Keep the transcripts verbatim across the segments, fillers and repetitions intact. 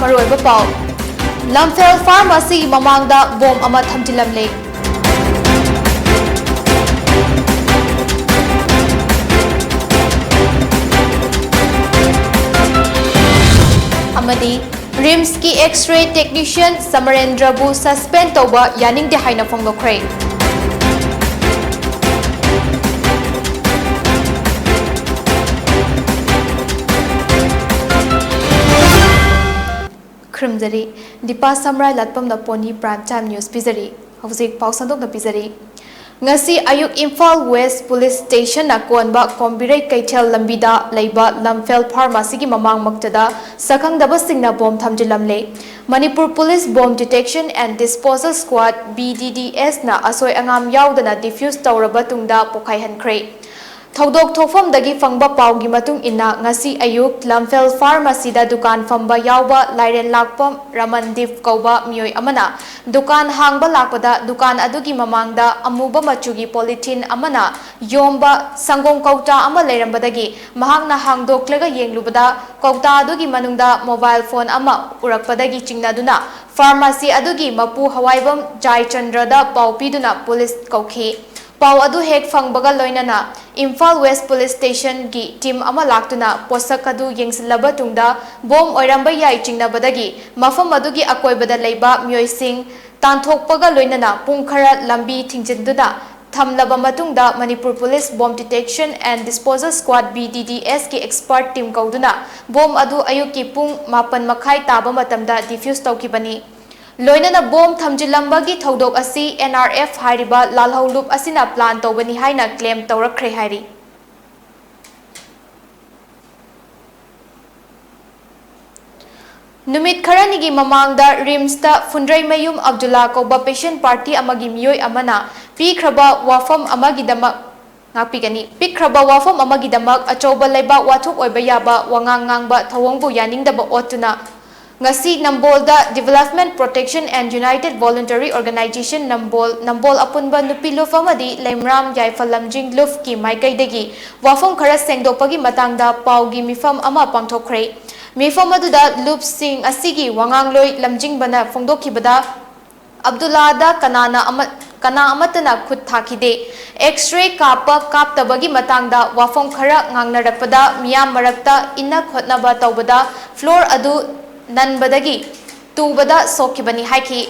ꯃꯔꯨꯑꯣꯏꯕ ꯄꯥꯎ꯫ ꯂꯝꯐꯦꯜ ꯐꯥꯔꯃꯥꯁꯤꯒꯤ ꯃꯃꯥꯡꯗ ꯕꯣꯝ ꯑꯃ ꯊꯝꯖꯤꯜꯂꯝꯂꯦ꯫ ꯑꯃꯗꯤ ꯔꯤꯝꯁꯀꯤ X-ray technician ꯁꯃꯔꯦꯟꯗ꯭ꯔꯕꯨ suspend ꯇꯧꯕ ꯌꯥꯅꯤꯡꯗꯦ ꯍꯥꯏꯅ ꯐꯣꯡꯗꯣꯛꯈ꯭ꯔꯦ꯫ ꯈꯨꯔꯨꯝꯖꯔꯤ꯫ ꯗꯤꯄꯥ ꯁꯝꯔꯥꯏ ꯂꯥꯠꯄꯝꯅ ꯄꯣꯅꯤ Prime Time News ꯄꯤꯖꯔꯤ꯫ ꯍꯧꯖꯤꯛ ꯄꯥꯎ ꯁꯟꯗꯣꯛꯅ ꯄꯤꯖꯔꯤ꯫ ꯉꯁꯤ ꯑꯌꯨꯛ ꯏꯝꯐꯥꯜ West Police Stationꯅ ꯀꯣꯟꯕ ꯀꯣꯝꯕꯤꯔꯩ ꯀꯩꯊꯦꯜ ꯂꯝꯕꯤꯗ ꯂꯩꯕ ꯂꯝꯐꯦꯜ ꯐꯥꯔꯃꯥꯁꯤꯒꯤ ꯃꯃꯥꯡꯃꯛꯇꯗ ꯁꯛꯈꯪꯗꯕꯁꯤꯡꯅ ꯕꯣꯝ ꯊꯝꯖꯤꯜꯂꯝꯂꯦ꯫ Manipur Police Bomb Detection and Disposal Squad, B D D Sꯅ ꯑꯁꯣꯏ ꯑꯉꯥꯝ ꯌꯥꯎꯗꯅ defuse ꯇꯧꯔꯕ ꯇꯨꯡꯗ ꯄꯣꯈꯥꯏꯍꯟꯈ꯭ꯔꯦ꯫ ꯊꯧꯗꯣꯛ ꯊꯣꯛꯐꯝꯗꯒꯤ ꯐꯪꯕ ꯄꯥꯎꯒꯤ ꯃꯇꯨꯡ ꯏꯟꯅ, ꯉꯁꯤ ꯑꯌꯨꯛ ꯂꯝꯐꯦꯜ ꯐꯥꯔꯃꯥꯁꯤꯗ ꯗꯨꯀꯥꯟ ꯐꯝꯕ ꯌꯥꯎꯕ ꯂꯥꯏꯔꯦꯟ ꯂꯥꯛꯄꯝ ꯔꯃꯟꯗꯤꯞ ꯀꯧꯕ ꯃꯤꯑꯣꯏ ꯑꯃꯅ ꯗꯨꯀꯥꯟ ꯍꯥꯡꯕ ꯂꯥꯛꯄꯗ, ꯗꯨꯀꯥꯟ ꯑꯗꯨꯒꯤ ꯃꯃꯥꯡꯗ ꯑꯃꯨꯕ ꯃꯆꯨꯒꯤ polythene ꯑꯃꯅ ꯌꯣꯝꯕ ꯁꯪꯒꯣꯝ ꯀꯧꯇꯥ ꯑꯃ ꯂꯩꯔꯝꯕꯗꯒꯤ ꯃꯍꯥꯛꯅ ꯍꯥꯡꯗꯣꯛꯂꯒ ꯌꯦꯡꯂꯨꯕꯗ, ꯀꯧꯇꯥ ꯑꯗꯨꯒꯤ ꯃꯅꯨꯡꯗ mobile phone ꯑꯃ ꯎꯔꯛꯄꯗꯒꯤ ꯆꯤꯡꯅꯗꯨꯅ ꯐꯥꯔꯃꯥꯁꯤ ꯑꯗꯨꯒꯤ ꯃꯄꯨ ꯍꯋꯥꯏꯕꯝ ꯖꯥꯏꯆꯟꯗ꯭ꯔꯗ ꯄꯥꯎ ꯄꯤꯗꯨꯅ ꯄꯨꯂꯤꯁ ꯀꯧꯈꯤ꯫ ꯄꯥꯎ ꯑꯗꯨ ꯍꯦꯛ ꯐꯪꯕꯒ ꯂꯣꯏꯅꯅ ꯏꯝꯐꯥꯜ West Police Stationꯒꯤ team ꯑꯃ ꯂꯥꯛꯇꯨꯅ ꯄꯣꯠꯁꯛ ꯑꯗꯨ ꯌꯦꯡꯁꯤꯜꯂꯕ ꯇꯨꯡꯗ, ꯕꯣꯝ ꯑꯣꯏꯔꯝꯕ ꯌꯥꯏ ꯆꯤꯡꯅꯕꯗꯒꯤ ꯃꯐꯝ ꯑꯗꯨꯒꯤ ꯑꯀꯣꯏꯕꯗ ꯂꯩꯕ ꯃꯤꯑꯣꯏꯁꯤꯡ ꯇꯥꯟꯊꯣꯛꯄꯒ ꯂꯣꯏꯅꯅ ꯄꯨꯡ ꯈꯔ ꯂꯝꯕꯤ ꯊꯤꯡꯖꯤꯟꯗꯨꯅ ꯊꯝꯂꯕ ꯃꯇꯨꯡꯗ, Manipur Police Bomb Detection and Disposal Squad, B D D Sꯀꯤ expert team ꯀꯧꯗꯨꯅ ꯕꯣꯝ ꯑꯗꯨ ꯑꯌꯨꯛꯀꯤ ꯄꯨꯡ ꯃꯥꯄꯟ ꯃꯈꯥꯏ ꯇꯥꯕ ꯃꯇꯝꯗ defuse ꯇꯧꯈꯤꯕꯅꯤ꯫ ꯂꯣꯏꯅꯅ ꯕꯣꯝ ꯊꯝꯖꯤꯜꯂꯝꯕꯒꯤ ꯊꯧꯗꯣꯛ ꯑꯁꯤ N R F ꯍꯥꯏꯔꯤꯕ ꯂꯥꯜꯍꯧꯂꯨꯞ ꯑꯁꯤꯅ plan ꯇꯧꯕꯅꯤ ꯍꯥꯏꯅ claim ꯇꯧꯔꯛꯈ꯭ꯔꯦ ꯍꯥꯏꯔꯤ꯫ ꯅꯨꯃꯤꯠ ꯈꯔꯅꯤꯒꯤ ꯃꯃꯥꯡꯗ ꯔꯤꯝꯁꯇ ꯐꯨꯟꯗ꯭ꯔꯩꯃꯌꯨꯝ ꯑꯕꯗꯨꯜꯂꯥ ꯀꯧꯕ patient party ꯑꯃꯒꯤ ꯃꯤꯑꯣꯏ ꯑꯃꯅ ꯄꯤꯈ꯭ꯔꯕ ꯋꯥꯐꯝ ꯑꯃꯒꯤꯗꯃꯛ ꯉꯥꯛꯄꯤꯒꯅꯤ꯫ ꯄꯤꯛꯈ꯭ꯔꯕ ꯋꯥꯐꯝ ꯑꯃꯒꯤꯗꯃꯛ ꯑꯆꯧꯕ ꯂꯩꯕꯥꯛ ꯋꯥꯊꯣꯛ ꯑꯣꯏꯕ ꯌꯥꯕ ꯋꯥꯉꯥꯡ ꯉꯥꯡꯕ ꯊꯧꯑꯣꯡꯕꯨ ꯌꯥꯅꯤꯡꯗꯕ ꯑꯣꯠꯇꯨꯅ ꯉꯁꯤ ꯅꯝꯕꯣꯜꯗ Development Protection and United Voluntary Organization ꯅꯝꯕꯣꯜ, ꯅꯝꯕꯣꯜ ꯑꯄꯨꯟꯕ ꯅꯨꯄꯤ ꯂꯨꯞ ꯑꯃꯗꯤ ꯂꯩꯃꯔꯥꯝ ꯌꯥꯏꯐ ꯂꯝꯖꯤꯡ ꯂꯨꯞꯀꯤ ꯃꯥꯏꯀꯩꯗꯒꯤ ꯋꯥꯐꯝ ꯈꯔ ꯁꯦꯡꯗꯣꯛꯄꯒꯤ ꯃꯇꯥꯡꯗ ꯄꯥꯎꯒꯤ ꯃꯤꯐꯝ ꯑꯃ ꯄꯥꯡꯊꯣꯛꯈ꯭ꯔꯦ꯫ ꯃꯤꯐꯝ ꯑꯗꯨꯗ ꯂꯨꯞꯁꯤꯡ ꯑꯁꯤꯒꯤ ꯋꯥꯉꯥꯡꯂꯣꯏ ꯂꯝꯖꯤꯡꯕꯅ ꯐꯣꯡꯗꯣꯛꯈꯤꯕꯗ, ꯑꯕꯗꯨꯜꯂꯥꯗ ꯀꯅꯥꯅ ꯑꯃ-, ꯀꯅꯥ ꯑꯃꯠꯇꯅ ꯈꯨꯠ ꯊꯥꯈꯤꯗꯦ꯫ X-ray ꯀꯥꯞꯄ ꯀꯥꯞꯇꯕꯒꯤ ꯃꯇꯥꯡꯗ ꯋꯥꯐꯝ ꯈꯔ ꯉꯥꯡꯅꯔꯛꯄꯗ, ꯃꯤꯌꯥꯝ ꯃꯔꯛꯇ ꯏꯟꯅ ꯈꯣꯠꯅꯕ ꯇꯧꯕꯗ floor ꯑꯗꯨ ꯅꯟꯕꯗꯒꯤ ꯇꯨꯕꯗ ꯁꯣꯛꯈꯤꯕꯅꯤ ꯍꯥꯏꯈꯤ꯫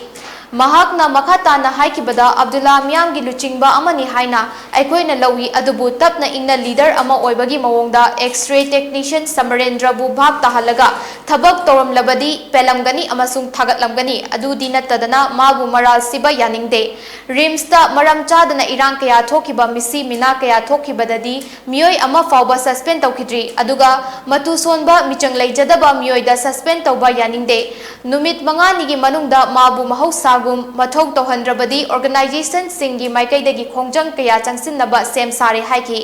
ꯃꯍꯥꯛꯅ ꯃꯈꯥ ꯇꯥꯅ ꯍꯥꯏꯈꯤꯕꯗ, ꯑꯕꯗꯨꯜꯂꯥ ꯃꯤꯌꯥꯝꯒꯤ ꯂꯨꯆꯤꯡꯕ ꯑꯃꯅꯤ ꯍꯥꯏꯅ ꯑꯩꯈꯣꯏꯅ ꯂꯧꯏ, ꯑꯗꯨꯕꯨ ꯇꯞꯅ ꯏꯪꯅ leader ꯑꯃ ꯑꯣꯏꯕꯒꯤ ꯃꯑꯣꯡꯗ X-ray technician ꯁꯃꯔꯦꯟꯗ꯭ꯔꯕꯨ ꯚꯥꯞ ꯇꯥꯍꯜꯂꯒ ꯊꯕꯛ ꯇꯧꯔꯝꯂꯕꯗꯤ ꯄꯦꯜꯂꯝꯒꯅꯤ ꯑꯃꯁꯨꯡ ꯊꯥꯒꯠꯂꯝꯒꯅꯤ꯫ ꯑꯗꯨꯗꯤ ꯅꯠꯇꯗꯅ ꯃꯥꯕꯨ ꯃꯔꯥꯜ ꯁꯤꯕ ꯌꯥꯅꯤꯡꯗꯦ꯫ RIMSꯇ ꯃꯔꯝ ꯆꯥꯗꯅ ꯏꯔꯥꯡ ꯀꯌꯥ ꯊꯣꯛꯈꯤꯕ, ꯃꯤꯁꯤ ꯃꯤꯅꯥ ꯀꯌꯥ ꯊꯣꯛꯈꯤꯕꯗꯗꯤ ꯃꯤꯑꯣꯏ ꯑꯃ ꯐꯥꯎꯕ suspend ꯇꯧꯈꯤꯗ꯭ꯔꯤ꯫ ꯑꯗꯨꯒ ꯃꯇꯨ ꯁꯣꯟꯕ, ꯃꯤꯆꯪ ꯂꯩꯖꯗꯕ ꯃꯤꯑꯣꯏꯗ suspend ꯇꯧꯕ ꯌꯥꯅꯤꯡꯗꯦ꯫ ꯅꯨꯃꯤꯠ ꯃꯉꯥꯅꯤꯒꯤ ꯃꯅꯨꯡꯗ ꯃꯥꯕꯨ ꯃꯍꯧꯁꯥꯒꯨꯝ ꯃꯊꯧ ꯇꯧꯍꯟꯗ꯭ꯔꯕꯗꯤ organizationꯁꯤꯡꯒꯤ ꯃꯥꯏꯀꯩꯗꯒꯤ ꯈꯣꯡꯖꯪ ꯀꯌꯥ ꯆꯪꯁꯤꯟꯅꯕ ꯁꯦꯝ ꯁꯥꯔꯦ ꯍꯥꯏꯈꯤ꯫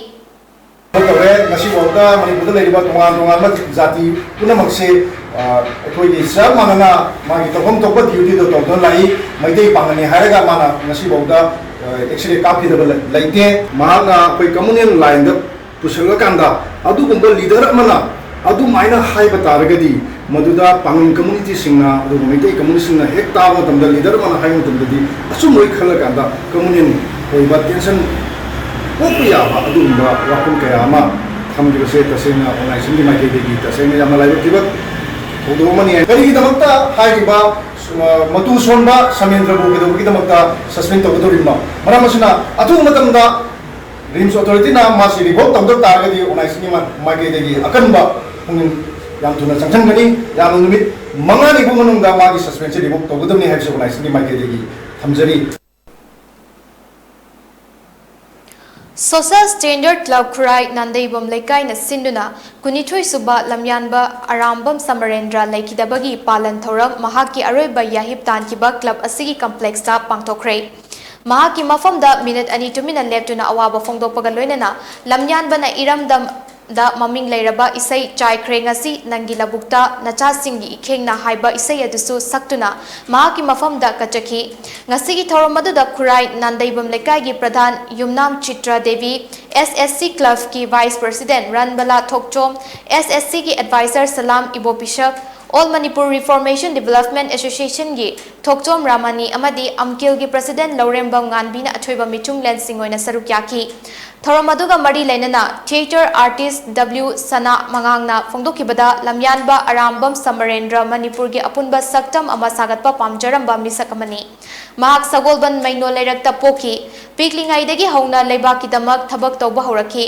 ꯇꯧꯔꯦ꯫ ꯉꯁꯤꯐꯥꯎꯗ ꯃꯅꯤꯄꯨꯔꯗ ꯂꯩꯔꯤꯕ ꯇꯣꯉꯥꯟ ꯇꯣꯉꯥꯟꯕ ꯖꯥꯇꯤ ꯄꯨꯝꯅꯃꯛꯁꯦ, ꯑ, ꯑꯩꯈꯣꯏꯒꯤ ꯆꯞ ꯃꯥꯟꯅꯅ ꯃꯥꯒꯤ ꯇꯧꯐꯝ ꯊꯣꯛꯄ dutyꯗꯣ ꯇꯧꯗꯨꯅ ꯂꯥꯛꯏ꯫ ꯃꯩꯇꯩ ꯄꯥꯡꯒꯜꯅꯤ ꯍꯥꯏꯔꯒ ꯃꯥꯅ ꯉꯁꯤꯐꯥꯎꯗ, ꯑ, X-ray ꯀꯥꯞꯈꯤꯗꯕ ꯂꯩ-, ꯂꯩꯇꯦ꯫ ꯃꯍꯥꯛꯅ ꯑꯩꯈꯣꯏ communal lineꯗ ꯄꯨꯁꯤꯜꯂꯀꯥꯟꯗ ꯑꯗꯨꯒꯨꯝꯕ leader ꯑꯃꯅ ꯑꯗꯨꯃꯥꯏꯅ ꯍꯥꯏꯕ ꯇꯥꯔꯒꯗꯤ, ꯃꯗꯨꯗ ꯄꯥꯡꯒꯜ communityꯁꯤꯡꯅ ꯑꯗꯨꯒ ꯃꯩꯇꯩ communityꯁꯤꯡꯅ ꯍꯦꯛ ꯇꯥꯕ ꯃꯇꯝꯗ, leader ꯑꯃꯅ ꯍꯥꯏꯕ ꯃꯇꯝꯗꯗꯤ, ꯑꯆꯨꯝꯕ ꯑꯣꯏ ꯈꯜꯂꯀꯥꯟꯗ communal ꯑꯣꯏꯕ tension ꯄꯣꯛꯄ ꯌꯥꯕ ꯑꯗꯨꯒꯨꯝꯕ ꯋꯥꯐꯝ ꯀꯌꯥ ꯑꯃ ꯊꯝꯈꯤꯕꯁꯦ ꯇꯁꯦꯡꯅ organizationꯒꯤ ꯃꯥꯏꯀꯩꯗꯒꯤ ꯇꯁꯦꯡꯅ ꯌꯥꯝꯅ ꯂꯥꯏꯕꯛ ꯊꯤꯕ ꯊꯧꯗꯣꯛ ꯑꯃꯅꯤ꯫ ꯀꯔꯤꯒꯤꯗꯃꯛꯇ ꯍꯥꯏꯔꯤꯕ, ꯑ, ꯃꯇꯨ ꯁꯣꯟꯕ ꯁꯃꯦꯟꯗ꯭ꯔꯕꯨ ꯀꯩꯗꯧꯕꯒꯤꯗꯃꯛꯇ suspend ꯇꯧꯒꯗꯧꯔꯤꯕꯅꯣ? ꯃꯔꯝ ꯑꯁꯤꯅ, ꯑꯊꯨꯕ ꯃꯇꯝꯗ RIMS authorityꯅ ꯃꯥꯁꯤ revoke ꯇꯧꯗꯕ ꯇꯥꯔꯒꯗꯤ organizationꯒꯤ ꯃꯥ-, ꯃꯥꯏꯀꯩꯗꯒꯤ ꯑꯀꯟꯕ ꯄꯨꯛꯅꯤꯡ ꯌꯥꯝ ꯊꯨꯅ ꯆꯪꯁꯤꯟꯒꯅꯤ꯫ ꯌꯥꯝꯅ ꯅꯨꯃꯤꯠ ꯃꯉꯥꯅꯤ ꯐꯥꯎ ꯃꯅꯨꯡꯗ ꯃꯥꯒꯤ suspension revoke ꯇꯧꯒꯗꯕꯅꯤ ꯍꯥꯏꯕꯁꯤ organizationꯒꯤ ꯃꯥꯏꯀꯩꯗꯒꯤ ꯊꯝꯖꯔꯤ꯫ Social Standard Club ꯈꯨꯔꯥꯏ ꯅꯥꯟꯗꯩꯕꯝ ꯂꯩꯀꯥꯏꯅ ꯁꯤꯟꯗꯨꯅ ꯀꯨꯟꯅꯤꯊꯣꯏ ꯁꯨꯕ ꯂꯝꯌꯥꯟꯕ ꯑꯔꯥꯝꯕꯝ ꯁꯃꯔꯦꯟꯗ꯭ꯔ ꯂꯩꯈꯤꯗꯕꯒꯤ ꯄꯥꯂꯟ ꯊꯧꯔꯝ ꯃꯍꯥꯛꯀꯤ ꯑꯔꯣꯏꯕ ꯌꯥꯍꯤꯞ ꯇꯥꯟꯈꯤꯕ club ꯑꯁꯤꯒꯤ complexꯇ ꯄꯥꯡꯊꯣꯛꯈ꯭ꯔꯦ꯫ ꯃꯍꯥꯛꯀꯤ ꯃꯐꯝꯗ minute ꯑꯅꯤ ꯇꯨꯃꯤꯟꯅ ꯂꯦꯞꯇꯨꯅ ꯑꯋꯥꯕ ꯐꯣꯡꯗꯣꯛꯄꯒ ꯂꯣꯏꯅꯅ ꯂꯝꯌꯥꯟꯕꯅ ꯏꯔꯝꯗꯝ ꯗ ꯃꯃꯤꯡ ꯂꯩꯔꯕ ꯏꯁꯩ ꯆꯥꯏꯈ꯭ꯔꯦ ꯉꯁꯤ ꯅꯪꯒꯤ ꯂꯧꯕꯨꯛꯇ ꯅꯆꯥꯁꯤꯡꯒꯤ ꯏꯈꯦꯡꯅ ꯍꯥꯏꯕ ꯏꯁꯩ ꯑꯗꯨꯁꯨ ꯁꯛꯇꯨꯅ ꯃꯍꯥꯛꯀꯤ ꯃꯐꯝꯗ ꯀꯠꯆꯈꯤ꯫ ꯉꯁꯤꯒꯤ ꯊꯧꯔꯝ ꯑꯗꯨꯗ ꯈꯨꯔꯥꯏ ꯅꯥꯟꯗꯩꯕꯝ ꯂꯩꯀꯥꯏꯒꯤ ꯄ꯭ꯔꯙꯥꯟ ꯌꯨꯝꯅꯥꯝ ꯆꯤꯇ꯭ꯔ ꯗꯦꯕꯤ, ꯑꯦꯁ ꯑꯦꯁ ꯁꯤ ꯀ꯭ꯂꯕꯀꯤ ꯚꯥꯏꯁ ꯄ꯭ꯔꯁꯤꯗꯦꯟ ꯔꯟꯕꯂꯥ ꯊꯣꯛꯆꯣꯝ, ꯑꯦꯁ ꯑꯦꯁ ꯁꯤꯒꯤ ꯑꯦꯗꯚꯥꯏꯖꯔ ꯁꯂꯥꯝ ꯏꯕꯣ ꯕꯤꯁꯞ, ꯑꯣꯜ ꯃꯅꯤꯄꯨꯔ ꯔꯤꯐꯣꯔꯃꯦꯁꯟ ꯗꯤꯕꯦꯂꯞꯃꯦꯟ ꯑꯦꯁꯣꯁꯤꯌꯦꯁꯟꯒꯤ ꯊꯣꯛꯆꯣꯝ ꯔꯥꯃꯥꯅꯤ ꯑꯃꯗꯤ ꯑꯝꯀꯤꯜꯒꯤ ꯄ꯭ꯔꯁꯤꯗꯦꯟ ꯂꯧꯔꯦꯝꯕꯝ ꯉꯥꯟꯕꯤꯅ ꯑꯊꯣꯏꯕ ꯃꯤꯆꯨꯡꯂꯦꯟꯁꯤꯡ ꯑꯣꯏꯅ ꯁꯔꯨꯛ ꯌꯥꯈꯤ꯫ ꯊꯧꯔꯝ ꯑꯗꯨꯒ ꯃꯔꯤ ꯂꯩꯅꯅ ꯊꯤꯌꯦꯇꯔ ꯑꯥꯔꯇꯤꯁ ꯗꯕ꯭ꯂꯤꯎ ꯁꯅꯥ ꯃꯉꯥꯡꯅ ꯐꯣꯡꯗꯣꯛꯈꯤꯕꯗ, ꯂꯝꯌꯥꯟꯕ ꯑꯔꯥꯝꯕꯝ ꯁꯃꯔꯦꯟꯗ꯭ꯔ ꯃꯅꯤꯄꯨꯔꯒꯤ ꯑꯄꯨꯟꯕ ꯁꯛꯇꯝ ꯑꯃ ꯁꯥꯒꯠꯄ ꯄꯥꯝꯖꯔꯝꯕ ꯃꯤꯁꯛ ꯑꯃꯅꯤ꯫ ꯃꯍꯥꯛ ꯁꯒꯣꯜꯕꯟ ꯃꯩꯅꯣ ꯂꯩꯔꯛꯇ ꯄꯣꯛꯈꯤ꯫ ꯄꯤꯛꯂꯤꯉꯩꯗꯒꯤ ꯍꯧꯅ ꯂꯩꯕꯥꯛꯀꯤꯗꯃꯛ ꯊꯕꯛ ꯇꯧꯕ ꯍꯧꯔꯛꯈꯤ꯫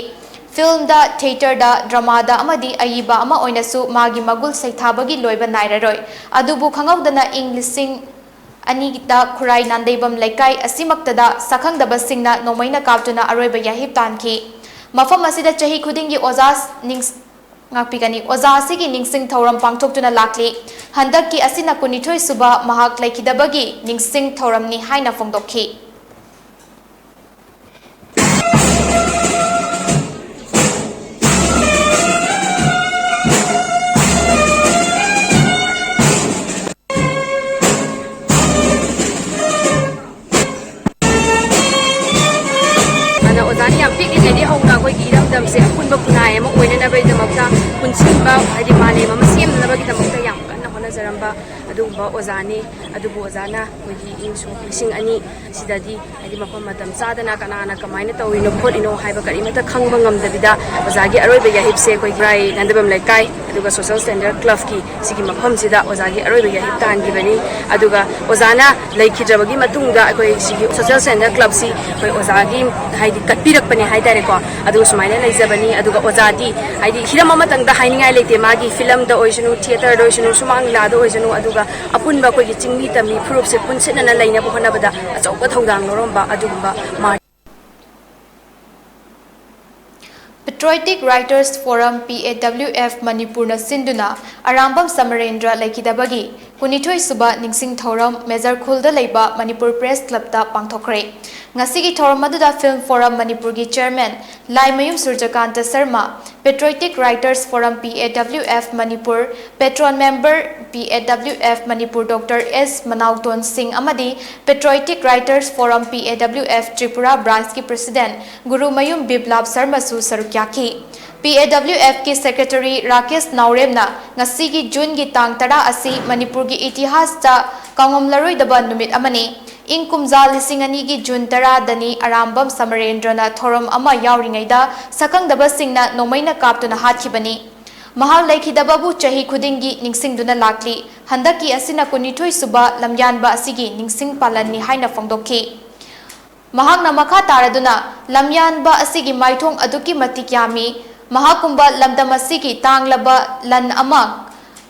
ꯐꯤꯜꯝꯗ, ꯊꯤꯌꯦꯇꯔꯗ, ꯗ꯭ꯔꯃꯥꯗ ꯑꯃꯗꯤ ꯑꯏꯕ ꯑꯃ ꯑꯣꯏꯅꯁꯨ ꯃꯥꯒꯤ ꯃꯒꯨꯜ ꯁꯩꯊꯥꯕꯒꯤ ꯂꯣꯏꯕ ꯅꯥꯏꯔꯔꯣꯏ꯫ ꯑꯗꯨꯕꯨ ꯈꯪꯍꯧꯗꯅ ꯏꯪ ꯂꯤꯁꯤꯡ ꯑꯅꯤꯗ ꯈꯨꯔꯥꯏ ꯅꯥꯟꯗꯩꯕꯝ ꯂꯩꯀꯥꯏ ꯑꯁꯤꯃꯛꯇꯗ ꯁꯛꯈꯪꯗꯕꯁꯤꯡꯅ ꯅꯣꯡꯃꯩꯅ ꯀꯥꯞꯇꯨꯅ ꯑꯔꯣꯏꯕ ꯌꯥꯍꯤꯞ ꯇꯥꯟꯈꯤ꯫ ꯃꯐꯝ ꯑꯁꯤꯗ ꯆꯍꯤ ꯈꯨꯗꯤꯡꯒꯤ ꯑꯣꯖꯥ ꯅꯤꯡꯁ-, ꯉꯥꯛꯄꯤꯒꯅꯤ, ꯑꯣꯖꯥ ꯑꯁꯤꯒꯤ ꯅꯤꯡꯁꯤꯡ ꯊꯧꯔꯝ ꯄꯥꯡꯊꯣꯛꯇꯨꯅ ꯂꯥꯛꯂꯤ꯫ ꯍꯟꯗꯛꯀꯤ ꯑꯁꯤꯅ ꯀꯨꯟꯅꯤꯊꯣꯏ ꯁꯨꯕ ꯃꯍꯥꯛ ꯂꯩꯈꯤꯗꯕꯒꯤ ꯅꯤꯡꯁꯤꯡ ꯊꯧꯔꯝꯅꯤ ꯍꯥꯏꯅ ꯐꯣꯡꯗꯣꯛꯈꯤ꯫ ꯑꯗꯨꯅ ꯑꯣꯖꯥꯅ ꯌꯥꯝ ꯄꯤꯛꯂꯤꯉꯩꯗꯒꯤ ꯍꯧꯅ ꯑꯩꯈꯣꯏꯒꯤ ꯏꯔꯝꯗꯝꯁꯦ ꯑꯄꯨꯟꯕ ꯈꯨꯟꯅꯥꯏ ꯑꯃ ꯑꯣꯏꯅꯅꯕꯒꯤꯗꯃꯛꯇ ꯄꯨꯟꯁꯤꯟꯕ, ꯍꯥꯏꯗꯤ ꯃꯥꯂꯦꯝ ꯑꯃ ꯁꯦꯝꯅꯕꯒꯤꯗꯃꯛꯇ ꯌꯥꯝ ꯀꯟꯅ ꯍꯣꯠꯅꯖꯔꯝꯕ ꯑꯗꯨꯒꯨꯝꯕ ꯑꯣꯖꯥꯅꯤ꯫ ꯑꯗꯨꯕꯨ ꯑꯣꯖꯥꯅ ꯑꯩꯈꯣꯏꯒꯤ ꯏꯪ ꯁꯣꯛ ꯂꯤꯁꯤꯡ ꯑꯅꯤ ꯁꯤꯗꯗꯤ, ꯍꯥꯏꯗꯤ ꯃꯐꯝ ꯃꯇꯝ ꯆꯥꯗꯅ ꯀꯅꯥꯅ ꯀꯃꯥꯏꯅ ꯇꯧꯔꯤꯅꯣ ꯈꯣꯠꯂꯤꯅꯣ ꯍꯥꯏꯕ ꯀꯔꯤꯃꯠꯇ ꯈꯪꯕ ꯉꯝꯗꯕꯤꯗ, ꯑꯣꯖꯥꯒꯤ ꯑꯔꯣꯏꯕ ꯌꯥꯍꯤꯞꯁꯦ ꯑꯩꯈꯣꯏ ꯈꯨꯔꯥꯏ ꯅꯥꯟꯗꯩꯕꯝ ꯂꯩꯀꯥꯏ ꯑꯗꯨꯒ ꯁꯣꯁꯦꯜ ꯁ꯭ꯇꯦꯟꯗꯔꯗ ꯀ꯭ꯂꯕꯀꯤ ꯁꯤꯒꯤ ꯃꯐꯝꯁꯤꯗ ꯑꯣꯖꯥꯒꯤ ꯑꯔꯣꯏꯕ ꯌꯥꯍꯤꯞ ꯇꯥꯟꯈꯤꯕꯅꯤ꯫ ꯑꯗꯨꯒ ꯑꯣꯖꯥꯅ ꯂꯩꯈꯤꯗ꯭ꯔꯕꯒꯤ ꯃꯇꯨꯡꯗ ꯑꯩꯈꯣꯏ ꯁꯤꯒꯤ ꯁꯣꯁꯦꯜ ꯁ꯭ꯇꯦꯟꯗꯔꯗ ꯀ꯭ꯂꯕꯁꯤ ꯑꯩꯈꯣꯏ ꯑꯣꯖꯥꯒꯤ, ꯍꯥꯏꯗꯤ, ꯀꯠꯄꯤꯔꯛꯄꯅꯦ ꯍꯥꯏꯇꯥꯔꯦꯀꯣ꯫ ꯑꯗꯨꯒ ꯁꯨꯃꯥꯏꯅ ꯂꯩꯖꯕꯅꯤ꯫ ꯑꯗꯨꯒ ꯑꯣꯖꯥꯗꯤ, ꯍꯥꯏꯗꯤ, ꯍꯤꯔꯝ ꯑꯃꯇꯪꯗ ꯍꯥꯏꯅꯤꯡꯉꯥꯏ ꯂꯩꯇꯦ, ꯃꯥꯒꯤ ꯐꯤꯂꯝꯗ ꯑꯣꯏꯁꯅꯨ, ꯊꯤꯌꯦꯇꯔꯗ ꯑꯣꯏꯁꯅꯨ, ꯁꯨꯃꯥꯡ ꯂꯤꯂꯥꯗ ꯑꯣꯏꯁꯅꯨ, ꯑꯗꯨꯒ ꯑꯄꯨꯟꯕ ꯑꯩꯈꯣꯏꯒꯤ ꯆꯤꯡꯃꯤ ꯇꯝꯃꯤ ꯐꯨꯔꯨꯞꯁꯦ ꯄꯨꯟꯁꯤꯟꯅꯅ ꯂꯩꯅꯕ ꯍꯣꯠꯅꯕꯗ ꯑꯆꯧꯕ ꯊꯧꯗꯥꯡ ꯂꯧꯔꯝꯕ ꯑꯗꯨꯒꯨꯝꯕ ꯃꯍꯥ- Patriotic Writers Forum, P A W F, ꯃꯅꯤꯄꯨꯔꯅ ꯁꯤꯟꯗꯨꯅ ꯑꯔꯥꯝꯕꯝ ꯁꯃꯔꯦꯟꯗ꯭ꯔ ꯂꯩꯈꯤꯗꯕꯒꯤ ꯀꯨꯟꯅꯤꯊꯣꯏ ꯁꯨꯕ ꯅꯤꯡꯁꯤꯡ ꯊꯧꯔꯝ ꯃꯦꯖꯔ ꯈꯨꯜꯗ ꯂꯩꯕ ꯃꯅꯤꯄꯨꯔ ꯄ꯭ꯔꯦꯁ ꯀ꯭ꯂꯕꯇ ꯄꯥꯡꯊꯣꯛꯈ꯭ꯔꯦ꯫ ꯉꯁꯤꯒꯤ ꯊꯧꯔꯝ ꯑꯗꯨꯗ ꯐꯤꯜꯝ ꯐꯣꯔꯝ ꯃꯅꯤꯄꯨꯔꯒꯤ chairman Laimayum Surjakanta Sharma, Patriotic Writers Forum P A W F Manipur, Patron Member P A W F Manipur Doctor S Manauton Singh ꯑꯃꯗꯤ Patriotic Writers Forum P A W F Tripura Branchꯀꯤ President Gurumayum ꯕꯤꯄ꯭ꯂꯥꯕ ꯁꯔꯃꯁꯨ ꯁꯔꯨꯛ ꯌꯥꯈꯤ꯫ P A W Fꯀꯤ Secretary Rakesh ꯅꯥꯎꯔꯦꯝꯅ ꯉꯁꯤꯒꯤ ꯖꯨꯟꯒꯤ ꯇꯥꯡ ꯇꯔꯥ ꯑꯁꯤ ꯃꯅꯤꯄꯨꯔꯒꯤ ꯏꯇꯤꯍꯥꯁꯇ ꯀꯥꯎꯉꯝꯂꯔꯣꯏꯗꯕ ꯅꯨꯃꯤꯠ ꯑꯃꯅꯤ꯫ ꯏꯪ ꯀꯨꯝꯖꯥ ꯂꯤꯁꯤꯡ ꯑꯅꯤꯒꯤ ꯖꯨꯟ ꯇꯔꯥꯗꯅꯤ ꯑꯔꯥꯝꯕꯝ ꯁꯃꯔꯦꯟꯗ꯭ꯔꯅ ꯊꯧꯔꯝ ꯑꯃ ꯌꯥꯎꯔꯤꯉꯩꯗ ꯁꯛꯈꯪꯗꯕꯁꯤꯡꯅ ꯅꯣꯡꯃꯩꯅ ꯀꯥꯞꯇꯨꯅ ꯍꯥꯠꯈꯤꯕꯅꯤ꯫ ꯃꯍꯥꯛ ꯂꯩꯈꯤꯗꯕꯕꯨ ꯆꯍꯤ ꯈꯨꯗꯤꯡꯒꯤ ꯅꯤꯡꯁꯤꯡꯗꯨꯅ ꯂꯥꯛꯂꯤ꯫ ꯍꯟꯗꯛꯀꯤ ꯑꯁꯤꯅ ꯀꯨꯟꯅꯤꯊꯣꯏ ꯁꯨꯕ ꯂꯝꯌꯥꯟꯕ ꯑꯁꯤꯒꯤ ꯅꯤꯡꯁꯤꯡ ꯄꯥꯂꯟꯅꯤ ꯍꯥꯏꯅ ꯐꯣꯡꯗꯣꯛꯈꯤ꯫ ꯃꯍꯥꯛꯅ ꯃꯈꯥ ꯇꯥꯔꯗꯨꯅ, ꯂꯝꯌꯥꯟꯕ ꯑꯁꯤꯒꯤ ꯃꯥꯏꯊꯣꯡ ꯑꯗꯨꯛꯀꯤ ꯃꯇꯤꯛ ꯌꯥꯝꯃꯤ꯫ ꯃꯍꯥꯛꯀꯨꯝꯕ ꯂꯝꯗꯝ ꯑꯁꯤꯒꯤ ꯇꯥꯡꯂꯕ ꯂꯟ ꯑꯃ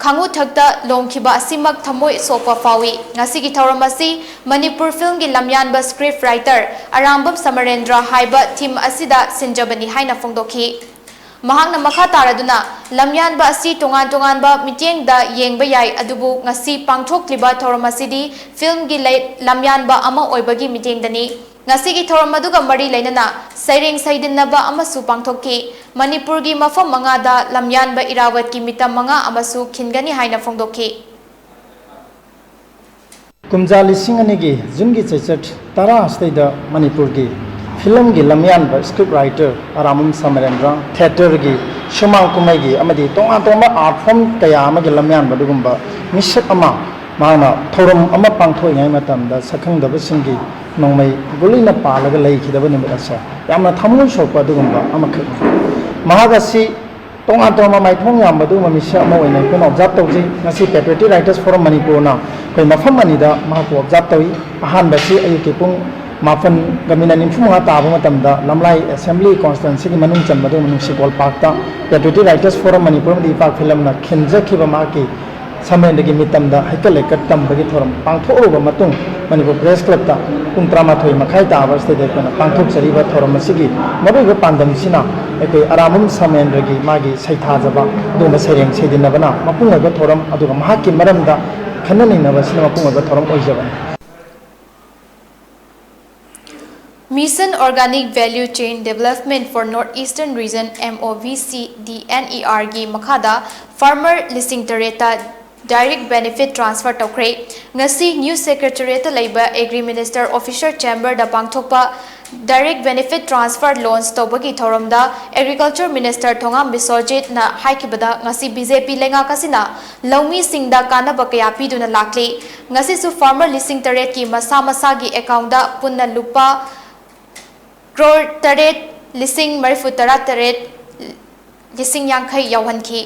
ꯈꯥꯉꯨꯊꯛꯇ ꯂꯣꯡꯈꯤꯕ ꯑꯁꯤꯃꯛ ꯊꯃꯣꯏ ꯁꯣꯛꯄ ꯐꯥꯎꯏ꯫ ꯉꯁꯤꯒꯤ ꯊꯧꯔꯝ ꯑꯁꯤ ꯃꯅꯤꯄꯨꯔ ꯐꯤꯜꯝꯒꯤ ꯂꯝꯌꯥꯟꯕ script writer ꯑꯔꯥꯝꯕꯝ ꯁꯃꯔꯦꯟꯗ꯭ꯔ ꯍꯥꯏꯕ theme ꯑꯁꯤꯗ ꯁꯤꯟꯖꯕꯅꯤ ꯍꯥꯏꯅ ꯐꯣꯡꯗꯣꯛꯈꯤ꯫ ꯃꯍꯥꯛꯅ ꯃꯈꯥ ꯇꯥꯔꯗꯨꯅ, ꯂꯝꯌꯥꯟꯕ ꯑꯁꯤ ꯇꯣꯉꯥꯟ ꯇꯣꯉꯥꯟꯕ ꯃꯤꯠꯌꯦꯡꯗ ꯌꯦꯡꯕ ꯌꯥꯏ, ꯑꯗꯨꯕꯨ ꯉꯁꯤ ꯄꯥꯡꯊꯣꯛꯂꯤꯕ ꯊꯧꯔꯝ ꯑꯁꯤꯗꯤ ꯐꯤꯜꯝꯒꯤ ꯂꯩ-, ꯂꯝꯌꯥꯟꯕ ꯑꯃ ꯑꯣꯏꯕꯒꯤ ꯃꯤꯠꯌꯦꯡꯗꯅꯤ꯫ ꯉꯁꯤꯒꯤ ꯊꯧꯔꯝ ꯑꯗꯨꯒ ꯃꯔꯤ ꯂꯩꯅꯅ ꯁꯩꯔꯦꯡ ꯁꯩꯗꯤꯟꯅꯕ ꯑꯃꯁꯨ ꯄꯥꯡꯊꯣꯛꯈꯤ꯫ ꯃꯅꯤꯄꯨꯔꯒꯤ ꯃꯐꯝ ꯃꯉꯥꯗ ꯂꯝꯌꯥꯟꯕ ꯏꯔꯥꯋꯠꯀꯤ ꯃꯤꯇꯝ ꯃꯉꯥ ꯑꯃꯁꯨ ꯈꯤꯟꯒꯅꯤ ꯍꯥꯏꯅ ꯐꯣꯡꯗꯣꯛꯈꯤ꯫ ꯀꯨꯝꯖꯥ ꯂꯤꯁꯤꯡ ꯑꯅꯤꯒꯤ ꯖꯨꯟꯒꯤ ꯆꯩꯆꯠ ꯇꯔꯥ ꯑꯁꯤꯗꯩꯗ ꯃꯅꯤꯄꯨꯔꯒꯤ ꯐꯤꯂꯝꯒꯤ ꯂꯝꯌꯥꯟꯕ script writer ꯑꯔꯥꯝꯕꯝ ꯁꯃꯔꯦꯟꯗ꯭ꯔ, theatreꯒꯤ ꯁꯨꯃꯥꯡ ꯀꯨꯝꯍꯩꯒꯤ ꯑꯃꯗꯤ ꯇꯣꯉꯥꯟ ꯇꯣꯉꯥꯟꯕ art form ꯀꯌꯥ ꯑꯃꯒꯤ ꯂꯝꯌꯥꯟꯕ ꯑꯗꯨꯒꯨꯝꯕ ꯃꯤꯁꯛ ꯑꯃ ꯃꯍꯥꯛꯅ ꯊꯧꯔꯝ ꯑꯃ ꯄꯥꯡꯊꯣꯛꯏꯉꯩ ꯃꯇꯝꯗ ꯁꯛꯈꯪꯗꯕꯁꯤꯡꯒꯤ ꯅꯣꯡꯃꯩ ꯒꯨꯂꯤꯅ ꯄꯥꯜꯂꯒ ꯂꯩꯈꯤꯗꯕ ꯅꯨꯃꯤꯠ ꯑꯁꯦ ꯌꯥꯝꯅ ꯊꯃꯣꯏ ꯁꯣꯛꯄ ꯑꯗꯨꯒꯨꯝꯕ ꯑꯃꯈꯛꯅꯤ꯫ ꯃꯍꯥꯛ ꯑꯁꯤ ꯇꯣꯉꯥꯟ ꯇꯣꯉꯥꯟꯕ ꯃꯥꯏꯊꯣꯡ ꯌꯥꯝꯕ ꯑꯗꯨꯒꯨꯝꯕ ꯃꯤꯁꯛ ꯑꯃ ꯑꯣꯏꯅ ꯑꯩꯈꯣꯏꯅ observe ꯇꯧꯖꯩ꯫ ꯉꯁꯤ Patriotic Writers Forum ꯃꯅꯤꯄꯨꯔꯅ ꯑꯩꯈꯣꯏ ꯃꯐꯝ ꯑꯅꯤꯗ ꯃꯍꯥꯛꯄꯨ observe ꯇꯧꯏ꯫ ꯑꯍꯥꯟꯕꯁꯤ ꯑꯌꯨꯛꯀꯤ ꯄꯨꯡ ꯃꯥꯄꯟꯒ minute ꯅꯤꯐꯨ ꯃꯉꯥ ꯇꯥꯕ ꯃꯇꯝꯗ ꯂꯝꯂꯥꯏ Assembly Constituencyꯒꯤ ꯃꯅꯨꯡ ꯆꯟꯕ ꯑꯗꯨꯒꯨꯝꯕ ꯅꯨꯡꯁꯤꯀꯣꯜ parkꯇ Patriotic Writers Forum ꯃꯅꯤꯄꯨꯔ ꯑꯃꯗꯤ ꯏꯄꯥꯛ ꯐꯤꯂꯝꯅ ꯈꯤꯟꯖꯈꯤꯕ ꯃꯍꯥꯛꯀꯤ ꯁꯃꯦꯟꯗ꯭ꯔꯒꯤ ꯃꯤꯇꯝꯗ ꯍꯩꯀꯠ ꯂꯩꯀꯠ ꯇꯝꯕꯒꯤ ꯊꯧꯔꯝ ꯄꯥꯡꯊꯣꯛꯂꯨꯔꯕ ꯃꯇꯨꯡ, ꯃꯅꯤꯄꯨꯔ Press Clubꯇ ꯄꯨꯡ ꯇꯔꯥꯃꯥꯊꯣꯏ ꯃꯈꯥꯏ ꯇꯥꯕ ꯑꯁꯤꯗ ꯑꯩꯈꯣꯏꯅ ꯄꯥꯡꯊꯣꯛꯆꯔꯤꯕ ꯊꯧꯔꯝ ꯑꯁꯤꯒꯤ ꯃꯔꯨꯑꯣꯏꯕ ꯄꯥꯟꯗꯝꯁꯤꯅ ꯑꯩꯈꯣꯏ ꯑꯔꯥꯝꯕꯝ ꯁꯃꯦꯟꯗ꯭ꯔꯒꯤ ꯃꯥꯒꯤ ꯁꯩꯊꯥꯖꯕ ꯑꯗꯨꯒꯨꯝꯕ ꯁꯩꯔꯦꯡ ꯁꯩꯗꯤꯟꯅꯕꯅ ꯃꯄꯨꯡ ꯑꯣꯏꯕ ꯊꯧꯔꯝ, ꯑꯗꯨꯒ ꯃꯍꯥꯛꯀꯤ ꯃꯔꯝꯗ ꯈꯟꯅ ꯅꯩꯅꯕꯁꯤꯅ ꯃꯄꯨꯡ ꯑꯣꯏꯕ ꯊꯧꯔꯝ ꯑꯣꯏꯖꯕꯅꯤ꯫ Mission Organic Value Chain Development for North Eastern Region, M O V C D N E R ꯒꯤ ꯃꯈꯥꯗ farmer ꯂꯤꯁꯤꯡ ꯇꯔꯦꯠꯇ direct benefit transfer ꯇꯧꯈ꯭ꯔꯦ꯫ ꯉꯁꯤ New Secretariatꯇ ꯂꯩꯕ Agri Minister Officer Chamberꯗ ꯄꯥꯡꯊꯣꯛꯄ direct benefit transfer launch ꯇꯧꯕꯒꯤ ꯊꯧꯔꯝꯗ Agriculture Minister ꯊꯣꯉꯥꯝ ꯕꯤꯁ꯭ꯋꯖꯤꯠꯅ ꯍꯥꯏꯈꯤꯕꯗ, ꯉꯁꯤ B J P ꯂꯩꯉꯥꯛ ꯑꯁꯤꯅ ꯂꯧꯃꯤꯁꯤꯡꯗ ꯀꯥꯟꯅꯕ ꯀꯌꯥ ꯄꯤꯗꯨꯅ ꯂꯥꯛꯂꯤ꯫ ꯉꯁꯤꯁꯨ farmer ꯂꯤꯁꯤꯡ ꯇꯔꯦꯠꯀꯤ ꯃꯁꯥ ꯃꯁꯥꯒꯤ accountꯗ ꯄꯨꯟꯅ ꯂꯨꯄꯥ ꯀ꯭ꯔꯣꯔ ꯇꯔꯦꯠ ꯂꯤꯁꯤꯡ ꯃꯔꯤꯐꯨ ꯇꯔꯥ ꯇꯔꯦꯠ ꯂꯤꯁꯤꯡ ꯌꯥꯡꯈꯩ ꯌꯧꯍꯟꯈꯤ꯫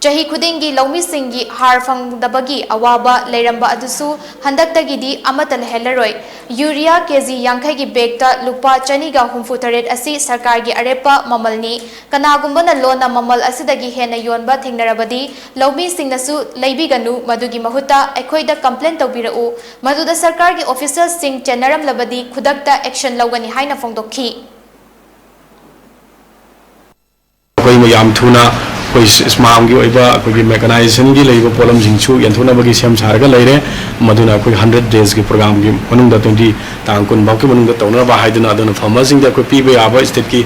ꯆꯍꯤ ꯈꯨꯗꯤꯡꯒꯤ ꯂꯧꯃꯤꯁꯤꯡꯒꯤ ꯍꯥꯔ ꯐꯪꯗꯕꯒꯤ ꯑꯋꯥꯕ ꯂꯩꯔꯝꯕ ꯑꯗꯨꯁꯨ ꯍꯟꯗꯛꯇꯒꯤꯗꯤ ꯑꯃꯠꯇ ꯂꯩꯍꯜꯂꯔꯣꯏ꯫ ꯌꯨꯔꯤꯌꯥ ꯀꯦꯖꯤ ꯌꯥꯡꯈꯩꯒꯤ ꯕꯦꯒꯇ ꯂꯨꯄꯥ ꯆꯅꯤꯒ ꯍꯨꯝꯐꯨ ꯇꯔꯦꯠ ꯑꯁꯤ ꯁꯔꯀꯥꯔꯒꯤ ꯑꯔꯦꯞꯄ ꯃꯃꯜꯅꯤ꯫ ꯀꯅꯥꯒꯨꯝꯕꯅ ꯂꯣꯟꯅ ꯃꯃꯜ ꯑꯁꯤꯗꯒꯤ ꯍꯦꯟꯅ ꯌꯣꯟꯕ ꯊꯦꯡꯅꯔꯕꯗꯤ, ꯂꯧꯃꯤꯁꯤꯡꯅꯁꯨ ꯂꯩꯕꯤꯒꯅꯨ, ꯃꯗꯨꯒꯤ ꯃꯍꯨꯠꯇ ꯑꯩꯈꯣꯏꯗ complain ꯇꯧꯕꯤꯔꯛꯎ꯫ ꯃꯗꯨꯗ ꯁꯔꯀꯥꯔꯒꯤ officialꯁꯤꯡ ꯆꯦꯟꯅꯔꯝꯂꯕꯗꯤ ꯈꯨꯗꯛꯇ action ꯂꯧꯒꯅꯤ ꯍꯥꯏꯅ ꯐꯣꯡꯗꯣꯛꯈꯤ꯫ ꯑꯩꯈꯣꯏ ꯌꯥꯝ ꯊꯨꯅ ꯑꯩꯈꯣꯏ ꯁ꯭ꯃꯥꯝꯒꯤ ꯑꯣꯏꯕ ꯑꯩꯈꯣꯏꯒꯤ mechanizationꯒꯤ ꯂꯩꯔꯤꯕ ꯄꯣꯠꯂꯝꯁꯤꯡꯁꯨ ꯌꯦꯟꯊꯣꯛꯅꯕꯒꯤ ꯁꯦꯝ ꯁꯥꯔꯒ ꯂꯩꯔꯦ꯫ ꯃꯗꯨꯅ ꯑꯩꯈꯣꯏ hundred daysꯀꯤ programꯒꯤ ꯃꯅꯨꯡꯗ, twenty, ꯇꯥꯡ ꯀꯨꯟ ꯐꯥꯎꯒꯤ ꯃꯅꯨꯡꯗ ꯇꯧꯅꯕ ꯍꯥꯏꯗꯨꯅ, ꯑꯗꯨꯅ farmerꯁꯤꯡꯗ ꯑꯩꯈꯣꯏ ꯄꯤꯕ ꯌꯥꯕ stateꯀꯤ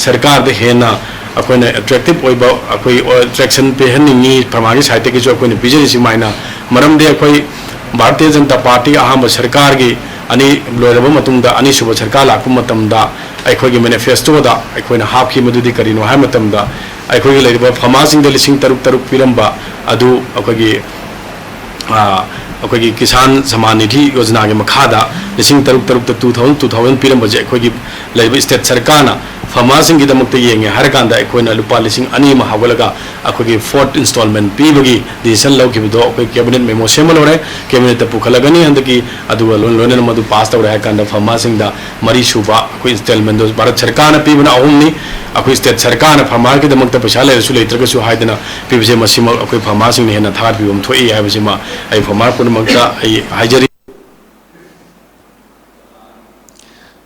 ꯁꯔꯀꯥꯔꯗ ꯍꯦꯟꯅ ꯑꯩꯈꯣꯏꯅ attractive ꯑꯣꯏꯕ, ꯑꯩꯈꯣꯏ attraction ꯄꯤꯍꯟꯅꯤꯡꯉꯤ farmerꯒꯤ sideꯇꯒꯤꯁꯨ ꯑꯩꯈꯣꯏꯅ ꯄꯤꯖꯔꯤꯁꯤ ꯁꯨꯃꯥꯏꯅ꯫ ꯃꯔꯝꯗꯤ ꯑꯩꯈꯣꯏ ꯚꯥꯔꯇꯤꯌ ꯖꯅꯇꯥ ꯄꯥꯔꯇꯤ ꯑꯍꯥꯟꯕ ꯁꯔꯀꯥꯔꯒꯤ ꯑꯅꯤ ꯂꯣꯏꯔꯕ ꯃꯇꯨꯡꯗ ꯑꯅꯤꯁꯨꯕ ꯁꯔꯀꯥꯔ ꯂꯥꯛꯄ ꯃꯇꯝꯗ ꯑꯩꯈꯣꯏꯒꯤ manifestoꯗ ꯑꯩꯈꯣꯏꯅ ꯍꯥꯞꯈꯤ꯫ ꯃꯗꯨꯗꯤ ꯀꯔꯤꯅꯣ ꯍꯥꯏꯕ ꯃꯇꯝꯗ, ꯑꯩꯈꯣꯏꯒꯤ ꯂꯩꯔꯤꯕ farmerꯁꯤꯡꯗ ꯂꯤꯁꯤꯡ ꯇꯔꯨꯛ ꯇꯔꯨꯛ ꯄꯤꯔꯝꯕ ꯑꯗꯨ ꯑꯩꯈꯣꯏꯒꯤ, ꯑ, ꯑꯩꯈꯣꯏꯒꯤ ꯀꯤꯁꯥꯟ ꯁꯃꯥꯟ ꯅꯤꯙꯤ ꯌꯣꯖꯅꯥꯒꯤ ꯃꯈꯥꯗ ꯂꯤꯁꯤꯡ ꯇꯔꯨꯛ ꯇꯔꯨꯛꯇ two thousand, two thousand ꯄꯤꯔꯝꯕꯁꯦ ꯑꯩꯈꯣꯏꯒꯤ ꯂꯩꯔꯤꯕ state ꯁꯔꯀꯥꯔꯅ farmerꯁꯤꯡꯒꯤꯗꯃꯛꯇ ꯌꯦꯡꯉꯦ ꯍꯥꯏꯔꯀꯥꯟꯗ ꯑꯩꯈꯣꯏꯅ ꯂꯨꯄꯥ ꯂꯤꯁꯤꯡ ꯑꯅꯤ ꯑꯃ ꯍꯧꯒꯠꯂꯒ ꯑꯩꯈꯣꯏꯒꯤ fourth installment ꯄꯤꯕꯒꯤ decision ꯂꯧꯈꯤꯕꯗꯣ ꯑꯩꯈꯣꯏ cabinet memo ꯁꯦꯝꯃ ꯂꯣꯏꯔꯦ꯫ Cabinetꯇ ꯄꯨꯈꯠꯂꯒꯅꯤ ꯍꯟꯗꯛꯀꯤ, ꯑꯗꯨꯒ ꯂꯣꯏ-, ꯂꯣꯏꯅꯅ ꯃꯗꯨ pass ꯇꯧꯔꯦ ꯍꯥꯏ ꯀꯥꯟꯗ farmerꯁꯤꯡꯗ ꯃꯔꯤꯁꯨꯕ ꯑꯩꯈꯣꯏ installmentꯗꯣ ꯚꯥꯔꯠ ꯁꯔꯀꯥꯔꯅ ꯄꯤꯕꯅ ꯑꯍꯨꯝꯅꯤ꯫ ꯑꯩꯈꯣꯏ state ꯁꯔꯀꯥꯔꯅ farmerꯒꯤꯗꯃꯛꯇ ꯄꯩꯁꯥ ꯂꯩꯔꯁꯨ ꯂꯩꯇ꯭ꯔꯒꯁꯨ ꯍꯥꯏꯗꯅ ꯄꯤꯕꯁꯦ, ꯃꯁꯤꯃꯛ ꯑꯩꯈꯣꯏ farmerꯁꯤꯡꯅ ꯍꯦꯟꯅ ꯊꯥꯒꯠꯄꯤꯕ ꯑꯃ ꯊꯣꯛꯏ ꯍꯥꯏꯕꯁꯤꯃ ꯑꯩ farmer ꯄꯨꯝꯅꯃꯛꯇ ꯑꯩ ꯍꯥꯏꯖꯔꯤ꯫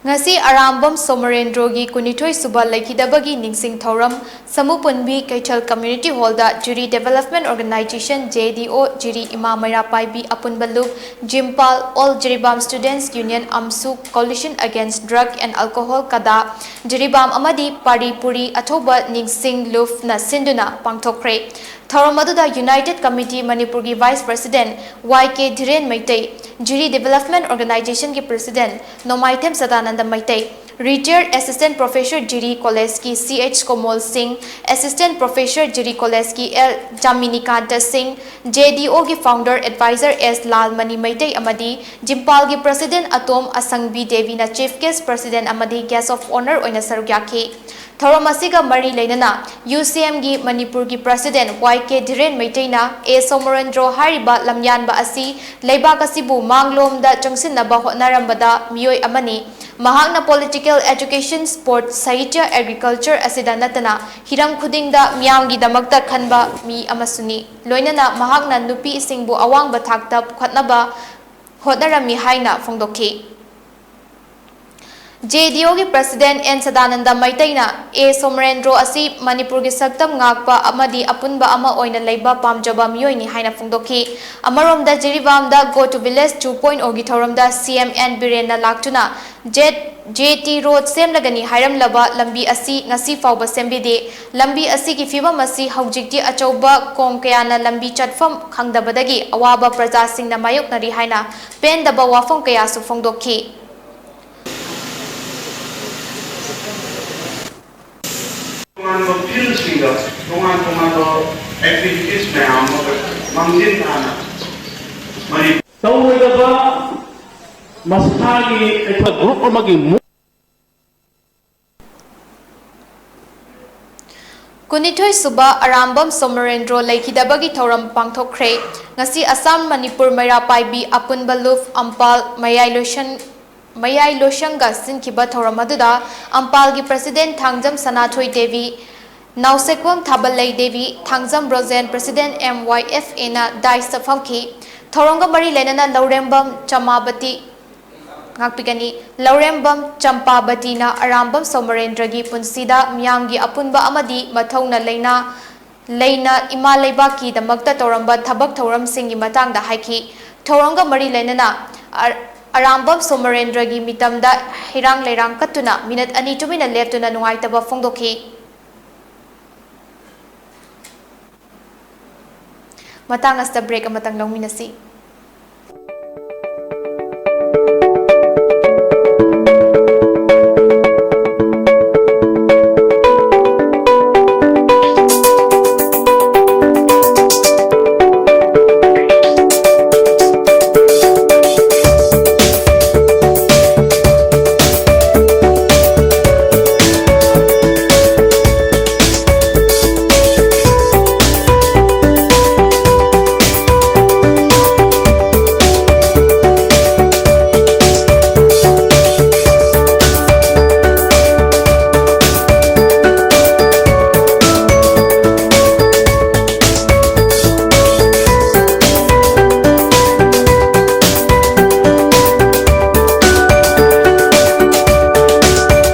ꯉꯁꯤ ꯑꯔꯥꯝꯕꯝ ꯁꯣꯃꯔꯦꯟꯗ꯭ꯔꯣꯒꯤ ꯀꯨꯟꯅꯤꯊꯣꯏ ꯁꯨꯕ ꯂꯩꯈꯤꯗꯕꯒꯤ ꯅꯤꯡꯁꯤꯡ ꯊꯧꯔꯝ ꯁꯃꯨꯄꯨꯟꯕꯤ ꯀꯩꯊꯦꯜ Community Hallꯗ ꯖꯤꯔꯤ Development Organization, J D O, ꯖꯤꯔꯤ ꯏꯃꯥ ꯃꯩꯔꯥ ꯄꯥꯏꯕꯤ ꯑꯄꯨꯟꯕ ꯂꯨꯞ, ꯖꯤꯝꯄꯥꯜ, All Jiribam Students Union, ꯑꯝꯁꯨ, Coalition Against Drug and Alcohol, ꯀꯗꯥ, ꯖꯤꯔꯤꯕꯥꯝ ꯑꯃꯗꯤ ꯄꯥꯔꯤ ꯄꯨꯔꯤ ꯑꯊꯧꯕ ꯅꯤꯡꯁꯤꯡ ꯂꯨꯞꯅ ꯁꯤꯟꯗꯨꯅ ꯄꯥꯡꯊꯣꯛꯈ꯭ꯔꯦ꯫ ꯊꯧꯔꯝ ꯑꯗꯨꯗ United Committee ꯃꯅꯤꯄꯨꯔꯒꯤ Vice President Y K ꯙꯤꯔꯦꯟ Meitei, ꯖꯤꯔꯤ Development Organizationꯒꯤ President ꯅꯣꯡꯃꯥꯏꯊꯦꯝ Sadananda Meitei, Retired Assistant Professor ꯖꯤꯔꯤ Collegeꯀꯤ C H ꯀꯣꯃꯣꯜ ꯁꯤꯡ, Assistant Professor ꯖꯤꯔꯤ Collegeꯀꯤ L ꯖꯥꯃꯤꯅꯤꯀꯥꯟꯇ ꯁꯤꯡ, J D Oꯒꯤ Founder Advisor S Lalmani Meitei ꯑꯃꯗꯤ ꯖꯤꯝꯄꯥꯜꯒꯤ President ꯑꯇꯣꯝ ꯑꯁꯪꯕꯤ ꯗꯦꯕꯤꯅ Chief Guest, President ꯑꯃꯗꯤ Guest of Honour ꯑꯣꯏꯅ ꯁꯔꯨꯛ ꯌꯥꯈꯤ꯫ ꯊꯧꯔꯝ ꯑꯁꯤꯒ ꯃꯔꯤ ꯂꯩꯅꯅ UCMꯒꯤ ꯃꯅꯤꯄꯨꯔꯒꯤ President Y K ꯙꯤꯔꯦꯟ ꯃꯩꯇꯩꯅ A ꯁꯣꯃꯔꯦꯟꯗ꯭ꯔꯣ ꯍꯥꯏꯔꯤꯕ ꯂꯝꯌꯥꯟꯕ ꯑꯁꯤ ꯂꯩꯕꯥꯛ ꯑꯁꯤꯕꯨ ꯃꯥꯡꯂꯣꯝꯗ ꯆꯪꯁꯤꯟꯅꯕ ꯍꯣꯠꯅꯔꯝꯕꯗ ꯃꯤꯑꯣꯏ ꯑꯃꯅꯤ꯫ ꯃꯍꯥꯛꯅ political, education, sports, ꯁꯥꯍꯤꯇ꯭ꯌ, agriculture ꯑꯁꯤꯗ ꯅꯠꯇꯅ ꯍꯤꯔꯝ ꯈꯨꯗꯤꯡꯗ ꯃꯤꯌꯥꯝꯒꯤꯗꯃꯛꯇ ꯈꯟꯕ ꯃꯤ ꯑꯃꯁꯨꯅꯤ꯫ ꯂꯣꯏꯅꯅ ꯃꯍꯥꯛꯅ ꯅꯨꯄꯤꯁꯤꯡꯕꯨ ꯑꯋꯥꯡꯕ ꯊꯥꯛꯇ ꯄꯨꯈꯠꯅꯕ ꯍꯣꯠꯅꯔꯝꯃꯤ ꯍꯥꯏꯅ ꯐꯣꯡꯗꯣꯛꯈꯤ꯫ J D Oꯒꯤ President N Sadananda ꯃꯩꯇꯩꯅ A ꯁꯣꯃꯔꯦꯟꯗ꯭ꯔꯣ ꯑꯁꯤ ꯃꯅꯤꯄꯨꯔꯒꯤ ꯁꯛꯇꯝ ꯉꯥꯛꯄ ꯑꯃꯗꯤ ꯑꯄꯨꯟꯕ ꯑꯃ ꯑꯣꯏꯅ ꯂꯩꯕ ꯄꯥꯝꯖꯕ ꯃꯤꯑꯣꯏꯅꯤ ꯍꯥꯏꯅ ꯐꯣꯡꯗꯣꯛꯈꯤ꯫ ꯑꯃꯔꯣꯝꯗ ꯖꯤꯔꯤꯕꯥꯝꯗ Go to Village two point Oꯒꯤ ꯊꯧꯔꯝꯗ C M N ꯕꯤꯔꯦꯟꯅ ꯂꯥꯛꯇꯨꯅ J T Road ꯁꯦꯝꯂꯒꯅꯤ ꯍꯥꯏꯔꯝꯂꯕ ꯂꯝꯕꯤ ꯑꯁꯤ ꯉꯁꯤ ꯐꯥꯎꯕ ꯁꯦꯝꯕꯤꯗꯦ꯫ ꯂꯝꯕꯤ ꯑꯁꯤꯒꯤ ꯐꯤꯕꯝ ꯑꯁꯤ ꯍꯧꯖꯤꯛꯇꯤ ꯑꯆꯧꯕ ꯈꯣꯡ ꯀꯌꯥꯅ ꯂꯝꯕꯤ ꯆꯠꯐꯝ ꯈꯪꯗꯕꯗꯒꯤ ꯑꯋꯥꯕ ꯄ꯭ꯔꯖꯥꯁꯤꯡꯅ ꯃꯥꯌꯣꯛꯅꯔꯤ ꯍꯥꯏꯅ ꯄꯦꯟꯗꯕ ꯋꯥꯐꯝ ꯀꯌꯥꯁꯨ ꯐꯣꯡꯗꯣꯛꯈꯤ꯫ ꯇꯣꯉꯥꯟꯕ field ꯁꯤꯡꯗ ꯇꯣꯉꯥꯟ ꯇꯣꯉꯥꯟꯕ activities ꯃꯌꯥꯝ ꯑꯃ ꯃꯥꯡꯖꯤꯟ ꯊꯥꯅ ꯃꯅꯤꯄꯨꯔ ꯇꯧꯔꯣꯏꯗꯕ ꯃꯁꯥꯒꯤ ꯑꯩꯈꯣꯏ group ꯑꯃꯒꯤ ꯃꯨ- ꯀꯨꯟꯅꯤꯊꯣꯏ ꯁꯨꯕ ꯑꯔꯥꯝꯕꯝ ꯁꯣꯃꯔꯦꯟꯗ꯭ꯔꯣ ꯂꯩꯈꯤꯗꯕꯒꯤ ꯊꯧꯔꯝ ꯄꯥꯡꯊꯣꯛꯈ꯭ꯔꯦ꯫ ꯉꯁꯤ ꯑꯁꯥꯝ ꯃꯅꯤꯄꯨꯔ ꯃꯩꯔꯥ ꯄꯥꯏꯕꯤ ꯑꯄꯨꯟꯕ ꯂꯨꯞ ꯑꯝꯄꯥꯜ ꯃꯌꯥꯏ ꯂꯣꯏꯁꯪ ꯃꯌꯥꯏ ꯂꯣꯏꯁꯪꯒ ꯁꯤꯟꯈꯤꯕ ꯊꯧꯔꯝ ꯑꯗꯨꯗ ꯑꯝꯄꯥꯜꯒꯤ President ꯊꯥꯡꯖꯝ ꯁꯅꯥꯊꯣꯏ Devi, ꯅꯥꯎꯁꯦꯛꯄꯝ ꯊꯥꯕꯜꯂꯩ Devi, Thangjam Brojen, President M Y F Aꯅ dais ꯐꯝꯈꯤ꯫ ꯊꯧꯔꯝꯒ ꯃꯔꯤ ꯂꯩꯅꯅ ꯂꯧꯔꯦꯝꯕꯝ ꯆꯃꯥꯕꯇꯤ ꯉꯥꯛꯄꯤꯒꯅꯤ꯫ ꯂꯧꯔꯦꯝꯕꯝ ꯆꯝꯄꯥꯕꯇꯤꯅ ꯑꯔꯥꯝꯕꯝ ꯁꯣꯃꯔꯦꯟꯗ꯭ꯔꯒꯤ ꯄꯨꯟꯁꯤꯗ ꯃꯤꯌꯥꯝꯒꯤ ꯑꯄꯨꯟꯕ ꯑꯃꯗꯤ ꯃꯊꯧꯅ ꯂꯩꯅ ꯂꯩꯅ ꯏꯃꯥ ꯂꯩꯕꯥꯛꯀꯤꯗꯃꯛꯇ ꯇꯧꯔꯝꯕ ꯊꯕꯛ ꯊꯧꯔꯝꯁꯤꯡꯒꯤ ꯃꯇꯥꯡꯗ ꯍꯥꯏꯈꯤ꯫ ꯊꯧꯔꯝꯒ ꯃꯔꯤ ꯂꯩꯅꯅ ꯑꯔ-, ꯑꯔꯥꯝꯕꯝ ꯁꯣꯃꯔꯦꯟꯗ꯭ꯔꯒꯤ ꯃꯤꯇꯝꯗ ꯍꯩꯔꯥꯡ ꯂꯩꯔꯥꯡ ꯀꯠꯇꯨꯅ ꯃꯤꯅꯠ ꯑꯅꯤ ꯇꯨꯃꯤꯟꯅ ꯂꯦꯞꯇꯨꯅ ꯅꯨꯡꯉꯥꯏꯇꯕ ꯐꯣꯡꯗꯣꯛꯈꯤ꯫ ꯃꯇꯥꯡ ꯑꯁꯤꯗ break ꯑꯃꯇꯪ ꯂꯧꯃꯤꯟꯅꯁꯤ꯫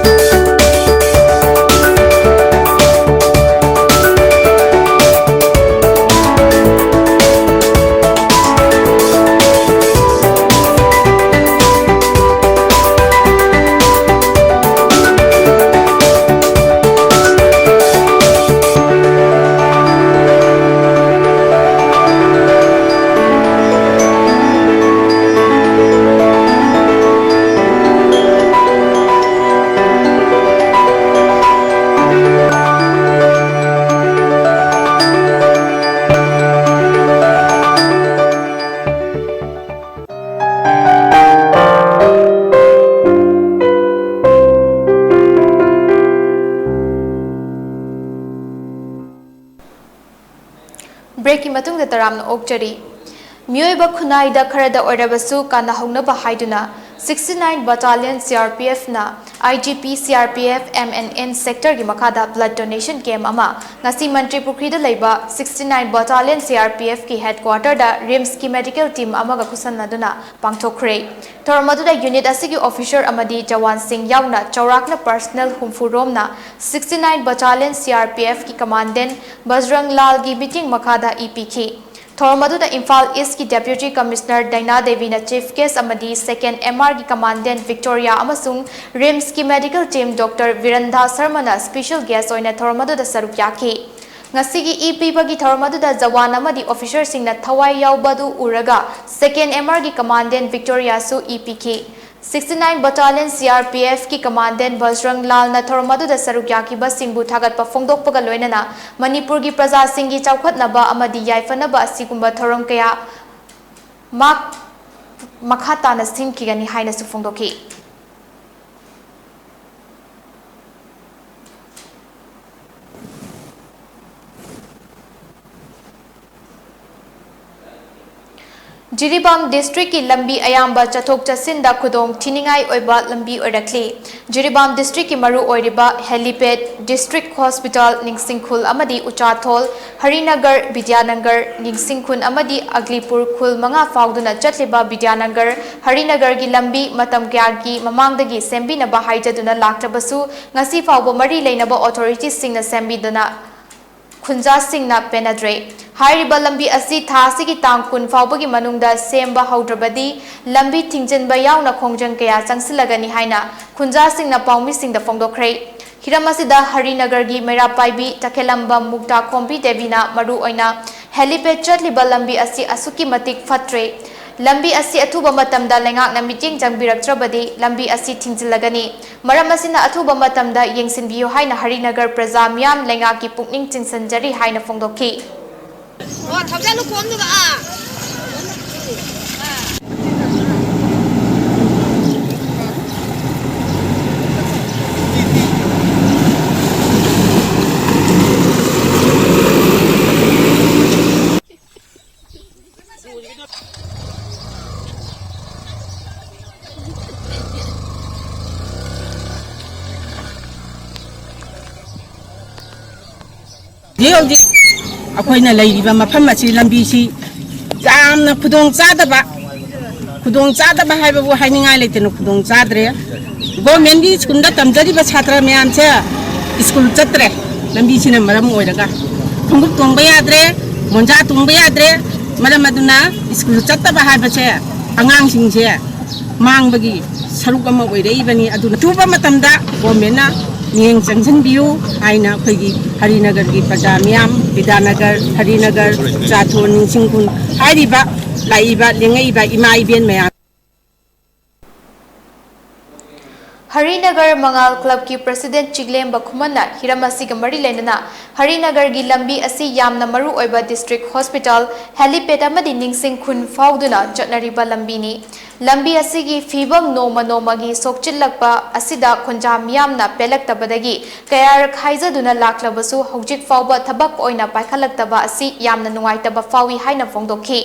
Breakꯀꯤ ꯃꯇꯨꯡꯗ ꯇꯔꯥꯝꯅ ꯑꯣꯛꯆꯔꯤ꯫ ꯃꯤꯑꯣꯏꯕ ꯈꯨꯟꯅꯥꯏꯗ ꯈꯔꯗ ꯑꯣꯏꯔꯕꯁꯨ ꯀꯥꯟꯅꯍꯧꯅꯕ ꯍꯥꯏꯗꯨꯅ Sixty nine Battalion C R P F ꯅ I G P C R P F M N N sector ꯒꯤ ꯃꯈꯥꯗ blood donation camp ꯑꯃ ꯉꯁꯤ ꯃꯟꯇ꯭ꯔꯤ ꯄꯨꯈ꯭ꯔꯤꯗ ꯂꯩꯕ sixty nine Battalion C R P F ꯀꯤ headquarter ꯗ RIMS ꯀꯤ medical team ꯑꯃꯒ ꯈꯨꯠꯁꯝꯅꯗꯨꯅ ꯄꯥꯡꯊꯣꯛꯈ꯭ꯔꯦ꯫ ꯊꯧꯔꯝ ꯑꯗꯨꯗ unit ꯑꯁꯤꯒꯤ officer ꯑꯃꯗꯤ ꯖꯋꯥꯟꯁꯤꯡ ꯌꯥꯎꯅ ꯆꯥꯎꯔꯥꯛꯅ personnel ꯍꯨꯝꯐꯨ ꯔꯣꯝꯅ sixty nine Battalion C R P F ꯀꯤ commandant ꯕꯖꯔꯪ ꯂꯥꯜꯒꯤ ꯃꯤꯠꯌꯦꯡ ꯃꯈꯥꯗ ꯏ ꯄꯤꯈꯤ꯫ ꯊꯧꯔꯝ ꯑꯗꯨꯗ ꯏꯝꯐꯥꯜ East ꯀꯤ Deputy Commissioner ꯗꯥꯏꯅꯥ ꯗꯦꯕꯤꯅ chief guest ꯑꯃꯗꯤ second M R ꯒꯤ commandant Victoria ꯑꯃꯁꯨꯡ RIMS ꯀꯤ medical team Doctor ꯕꯤꯔꯟꯗꯥ ꯁꯔꯃꯅ special guest ꯑꯣꯏꯅ ꯊꯧꯔꯝ ꯑꯗꯨꯗ ꯁꯔꯨꯛ ꯌꯥꯈꯤ꯫ ꯉꯁꯤꯒꯤ ꯏ ꯄꯤꯕꯒꯤ ꯊꯧꯔꯝ ꯑꯗꯨꯗ ꯖꯋꯥꯟ ꯑꯃꯗꯤ officer ꯁꯤꯡꯅ ꯊꯋꯥꯏ ꯌꯥꯎꯕ ꯑꯗꯨ ꯎꯔꯒ second M R ꯒꯤ commandant Victoria ꯁꯨ ꯏ ꯄꯤꯈꯤ꯫ Sixty nine Battalion C R P F ꯀꯤ commandant ꯕꯖꯔꯪ ꯂꯥꯜꯅ ꯊꯧꯔꯝ ꯑꯗꯨꯗ ꯁꯔꯨꯛ ꯌꯥꯈꯤꯕꯁꯤꯡꯕꯨ ꯊꯥꯒꯠꯄ ꯐꯣꯡꯗꯣꯛꯄꯒ ꯂꯣꯏꯅꯅ ꯃꯅꯤꯄꯨꯔꯒꯤ ꯄ꯭ꯔꯖꯥꯁꯤꯡꯒꯤ ꯆꯥꯎꯈꯠꯅꯕ ꯑꯃꯗꯤ ꯌꯥꯏꯐꯅꯕ ꯑꯁꯤꯒꯨꯝꯕ ꯊꯧꯔꯝ ꯀꯌꯥ ꯃꯥꯛ-, ꯃꯈꯥ ꯇꯥꯅ ꯁꯤꯟꯈꯤꯒꯅꯤ ꯍꯥꯏꯅꯁꯨ ꯐꯣꯡꯗꯣꯛꯈꯤ꯫ ꯖꯤꯔꯤꯕꯥꯝ district ꯀꯤ ꯂꯝꯕꯤ ꯑꯌꯥꯝꯕ ꯆꯠꯊꯣꯛ ꯆꯠꯁꯤꯟꯗ ꯈꯨꯗꯣꯡ ꯊꯤꯅꯤꯡꯉꯥꯏ ꯑꯣꯏꯕ ꯂꯝꯕꯤ ꯑꯣꯏꯔꯛꯂꯤ꯫ ꯖꯤꯔꯤꯕꯥꯝ district ꯀꯤ ꯃꯔꯨ ꯑꯣꯏꯔꯤꯕ helipad, district hospital, ꯅꯤꯡꯁꯤꯡꯈꯨꯜ ꯑꯃꯗꯤ ꯎꯆꯥꯊꯣꯜ, ꯍꯔꯤꯅꯒꯔ, ꯕꯤꯗ꯭ꯌꯥꯅꯒꯔ, ꯅꯤꯡꯁꯤꯡꯈꯨꯜ ꯑꯃꯗꯤ ꯑꯒꯂꯤꯄꯨꯔ ꯈꯨꯜ ꯃꯉꯥ ꯐꯥꯎꯗꯨꯅ ꯆꯠꯂꯤꯕ ꯕꯤꯗ꯭ꯌꯥꯅꯒꯔ, ꯍꯔꯤꯅꯒꯔꯒꯤ ꯂꯝꯕꯤ ꯃꯇꯝ ꯀꯌꯥꯒꯤ ꯃꯃꯥꯡꯗꯒꯤ ꯁꯦꯝꯕꯤꯅꯕ ꯍꯥꯏꯖꯗꯨꯅ ꯂꯥꯛꯇ꯭ꯔꯕꯁꯨ, ꯉꯁꯤ ꯐꯥꯎꯕ ꯃꯔꯤ ꯂꯩꯅꯕ authority ꯁꯤꯡꯅ ꯁꯦꯝꯕꯤꯗꯅ ꯈꯨꯟꯖꯥꯁꯤꯡꯅ ꯄꯦꯟꯅꯗ꯭ꯔꯦ꯫ ꯍꯥꯏꯔꯤꯕ ꯂꯝꯕꯤ ꯑꯁꯤ ꯊꯥ ꯑꯁꯤꯒꯤ ꯇꯥꯡ ꯀꯨꯟ ꯐꯥꯎꯕꯒꯤ ꯃꯅꯨꯡꯗ ꯁꯦꯝꯕ ꯍꯧꯗ꯭ꯔꯕꯗꯤ ꯂꯝꯕꯤ ꯊꯤꯡꯖꯤꯟꯕ ꯌꯥꯎꯅ ꯈꯣꯡꯖꯪ ꯀꯌꯥ ꯆꯪꯁꯤꯜꯂꯒꯅꯤ ꯍꯥꯏꯅ ꯈꯨꯟꯖꯥꯁꯤꯡꯅ ꯄꯥꯎꯃꯤꯁꯤꯡꯗ ꯐꯣꯡꯗꯣꯛꯈ꯭ꯔꯦ꯫ ꯍꯤꯔꯝ ꯑꯁꯤꯗ ꯍꯔꯤꯅꯒꯔꯒꯤ ꯃꯩꯔꯥ ꯄꯥꯏꯕꯤ ꯇꯈꯦꯂꯝꯕꯝ ꯃꯨꯛꯇꯥ ꯈꯣꯝꯕꯤ ꯗꯦꯕꯤꯅ ꯃꯔꯨ ꯑꯣꯏꯅ helipad ꯆꯠꯂꯤꯕ ꯂꯝꯕꯤ ꯑꯁꯤ ꯑꯁꯨꯛꯀꯤ ꯃꯇꯤꯛ ꯐꯠꯇ꯭ꯔꯦ꯫ ꯂꯝꯕꯤ ꯑꯁꯤ ꯑꯊꯨꯕ ꯃꯇꯝꯗ ꯂꯩꯉꯥꯛꯅ ꯃꯤꯠꯌꯦꯡ ꯆꯪꯕꯤꯔꯛꯇ꯭ꯔꯕꯗꯤ ꯂꯝꯕꯤ ꯑꯁꯤ ꯊꯤꯡꯖꯤꯜꯂꯒꯅꯤ꯫ ꯃꯔꯝ ꯑꯁꯤꯅ ꯑꯊꯨꯕ ꯃꯇꯝꯗ ꯌꯦꯡꯁꯤꯟꯕꯤꯌꯨ ꯍꯥꯏꯅ ꯍꯔꯤꯅꯒꯔ ꯄ꯭ꯔꯖꯥ ꯃꯤꯌꯥꯝ ꯂꯩꯉꯥꯛꯀꯤ ꯄꯨꯛꯅꯤꯡ ꯆꯤꯡꯁꯤꯟꯖꯔꯤ ꯍꯥꯏꯅ ꯐꯣꯡꯗꯣꯛꯈꯤ꯫ ꯑꯣ, ꯊꯧꯖꯥꯜ ꯂꯨꯈꯣꯡꯗꯨꯒ, ꯑꯥ꯫ ꯍꯧꯖꯤꯛ ꯍꯧꯖꯤꯛ ꯑꯩꯈꯣꯏꯅ ꯂꯩꯔꯤꯕ ꯃꯐꯝ ꯑꯁꯤ ꯂꯝꯕꯤꯁꯤ ꯌꯥꯝꯅ ꯈꯨꯗꯣꯡ ꯆꯥꯗꯕ, ꯈꯨꯗꯣꯡ ꯆꯥꯗꯕ ꯍꯥꯏꯕꯕꯨ ꯍꯥꯏꯅꯤꯡꯉꯥꯏ ꯂꯩꯇꯅ ꯈꯨꯗꯣꯡ ꯆꯥꯗ꯭ꯔꯦ꯫ ꯒꯣꯔꯃꯦꯟꯒꯤ ꯁ꯭ꯀꯨꯜꯗ ꯇꯝꯖꯔꯤꯕ ꯁꯥꯇ꯭ꯔ ꯃꯌꯥꯝꯁꯦ ꯁ꯭ꯀꯨꯜ ꯆꯠꯇ꯭ꯔꯦ꯫ ꯂꯝꯕꯤꯁꯤꯅ ꯃꯔꯝ ꯑꯣꯏꯔꯒ ꯈꯣꯡꯎꯞ ꯇꯣꯡꯕ ꯌꯥꯗ꯭ꯔꯦ, ꯃꯣꯟꯖꯥ ꯇꯣꯡꯕ ꯌꯥꯗ꯭ꯔꯦ꯫ ꯃꯔꯝ ꯑꯗꯨꯅ ꯁ꯭ꯀꯨꯜ ꯆꯠꯇꯕ ꯍꯥꯏꯕꯁꯦ ꯑꯉꯥꯡꯁꯤꯡꯁꯦ ꯃꯥꯡꯕꯒꯤ ꯁꯔꯨꯛ ꯑꯃ ꯑꯣꯏꯔꯛꯏꯕꯅꯤ꯫ ꯑꯗꯨꯅ ꯑꯊꯨꯕ ꯃꯇꯝꯗ ꯒꯣꯔꯃꯦꯟꯅ ꯃꯤꯠꯌꯦꯡ ꯆꯪꯁꯤꯟꯕꯤꯌꯨ ꯍꯥꯏꯅ ꯑꯩꯈꯣꯏꯒꯤ ꯍꯔꯤꯅꯒꯔꯒꯤ ꯄ꯭ꯔꯖꯥ ꯃꯤꯌꯥꯝ, ꯕꯤꯗ꯭ꯌꯥꯅꯒꯔ, ꯍꯔꯤꯅꯒꯔ, ꯆꯥꯊꯣꯟ, ꯅꯤꯡꯁꯤꯡꯈꯨꯜ ꯍꯥꯏꯔꯤꯕ ꯂꯥꯛꯏꯕ ꯂꯦꯡꯉꯛꯏꯕ ꯏꯃꯥ ꯏꯕꯦꯟ ꯃꯌꯥꯝ꯫ ꯍꯔꯤꯅꯒꯔ ꯃꯉꯥꯜ ꯀ꯭ꯂꯕꯀꯤ ꯄ꯭ꯔꯁꯤꯗꯦꯟꯠ ꯆꯤꯡꯂꯦꯝꯕ ꯈꯨꯃꯟꯅ ꯍꯤꯔꯝ ꯑꯁꯤꯒ ꯃꯔꯤ ꯂꯩꯅꯅ ꯍꯔꯤꯅꯒꯔꯒꯤ ꯂꯝꯕꯤ ꯑꯁꯤ ꯌꯥꯝꯅ ꯃꯔꯨ ꯑꯣꯏꯕ ꯗꯤꯁꯇ꯭ꯔꯤꯛ ꯍꯣꯁꯄꯤꯇꯥꯜ, ꯍꯦꯂꯤꯄꯦꯗ ꯑꯃꯗꯤ ꯅꯤꯡꯁꯤꯡ ꯈꯨꯟ ꯐꯥꯎꯗꯨꯅ ꯆꯠꯅꯔꯤꯕ ꯂꯝꯕꯤꯅꯤ꯫ ꯂꯝꯕꯤ ꯑꯁꯤꯒꯤ ꯐꯤꯕꯝ ꯅꯣꯡꯃ ꯅꯣꯡꯃꯒꯤ ꯁꯣꯛꯆꯤꯜꯂꯛꯄ ꯑꯁꯤꯗ ꯈꯨꯟꯖꯥ ꯃꯤꯌꯥꯝꯅ ꯄꯦꯜꯂꯛꯇꯕꯗꯒꯤ ꯀꯌꯥꯔꯛ ꯍꯥꯏꯖꯗꯨꯅ ꯂꯥꯛꯂꯕꯁꯨ ꯍꯧꯖꯤꯛ ꯐꯥꯎꯕ ꯊꯕꯛ ꯑꯣꯏꯅ ꯄꯥꯏꯈꯠꯂꯛꯇꯕ ꯑꯁꯤ ꯌꯥꯝꯅ ꯅꯨꯡꯉꯥꯏꯇꯕ ꯐꯥꯎꯏ ꯍꯥꯏꯅ ꯐꯣꯡꯗꯣꯛꯈꯤ꯫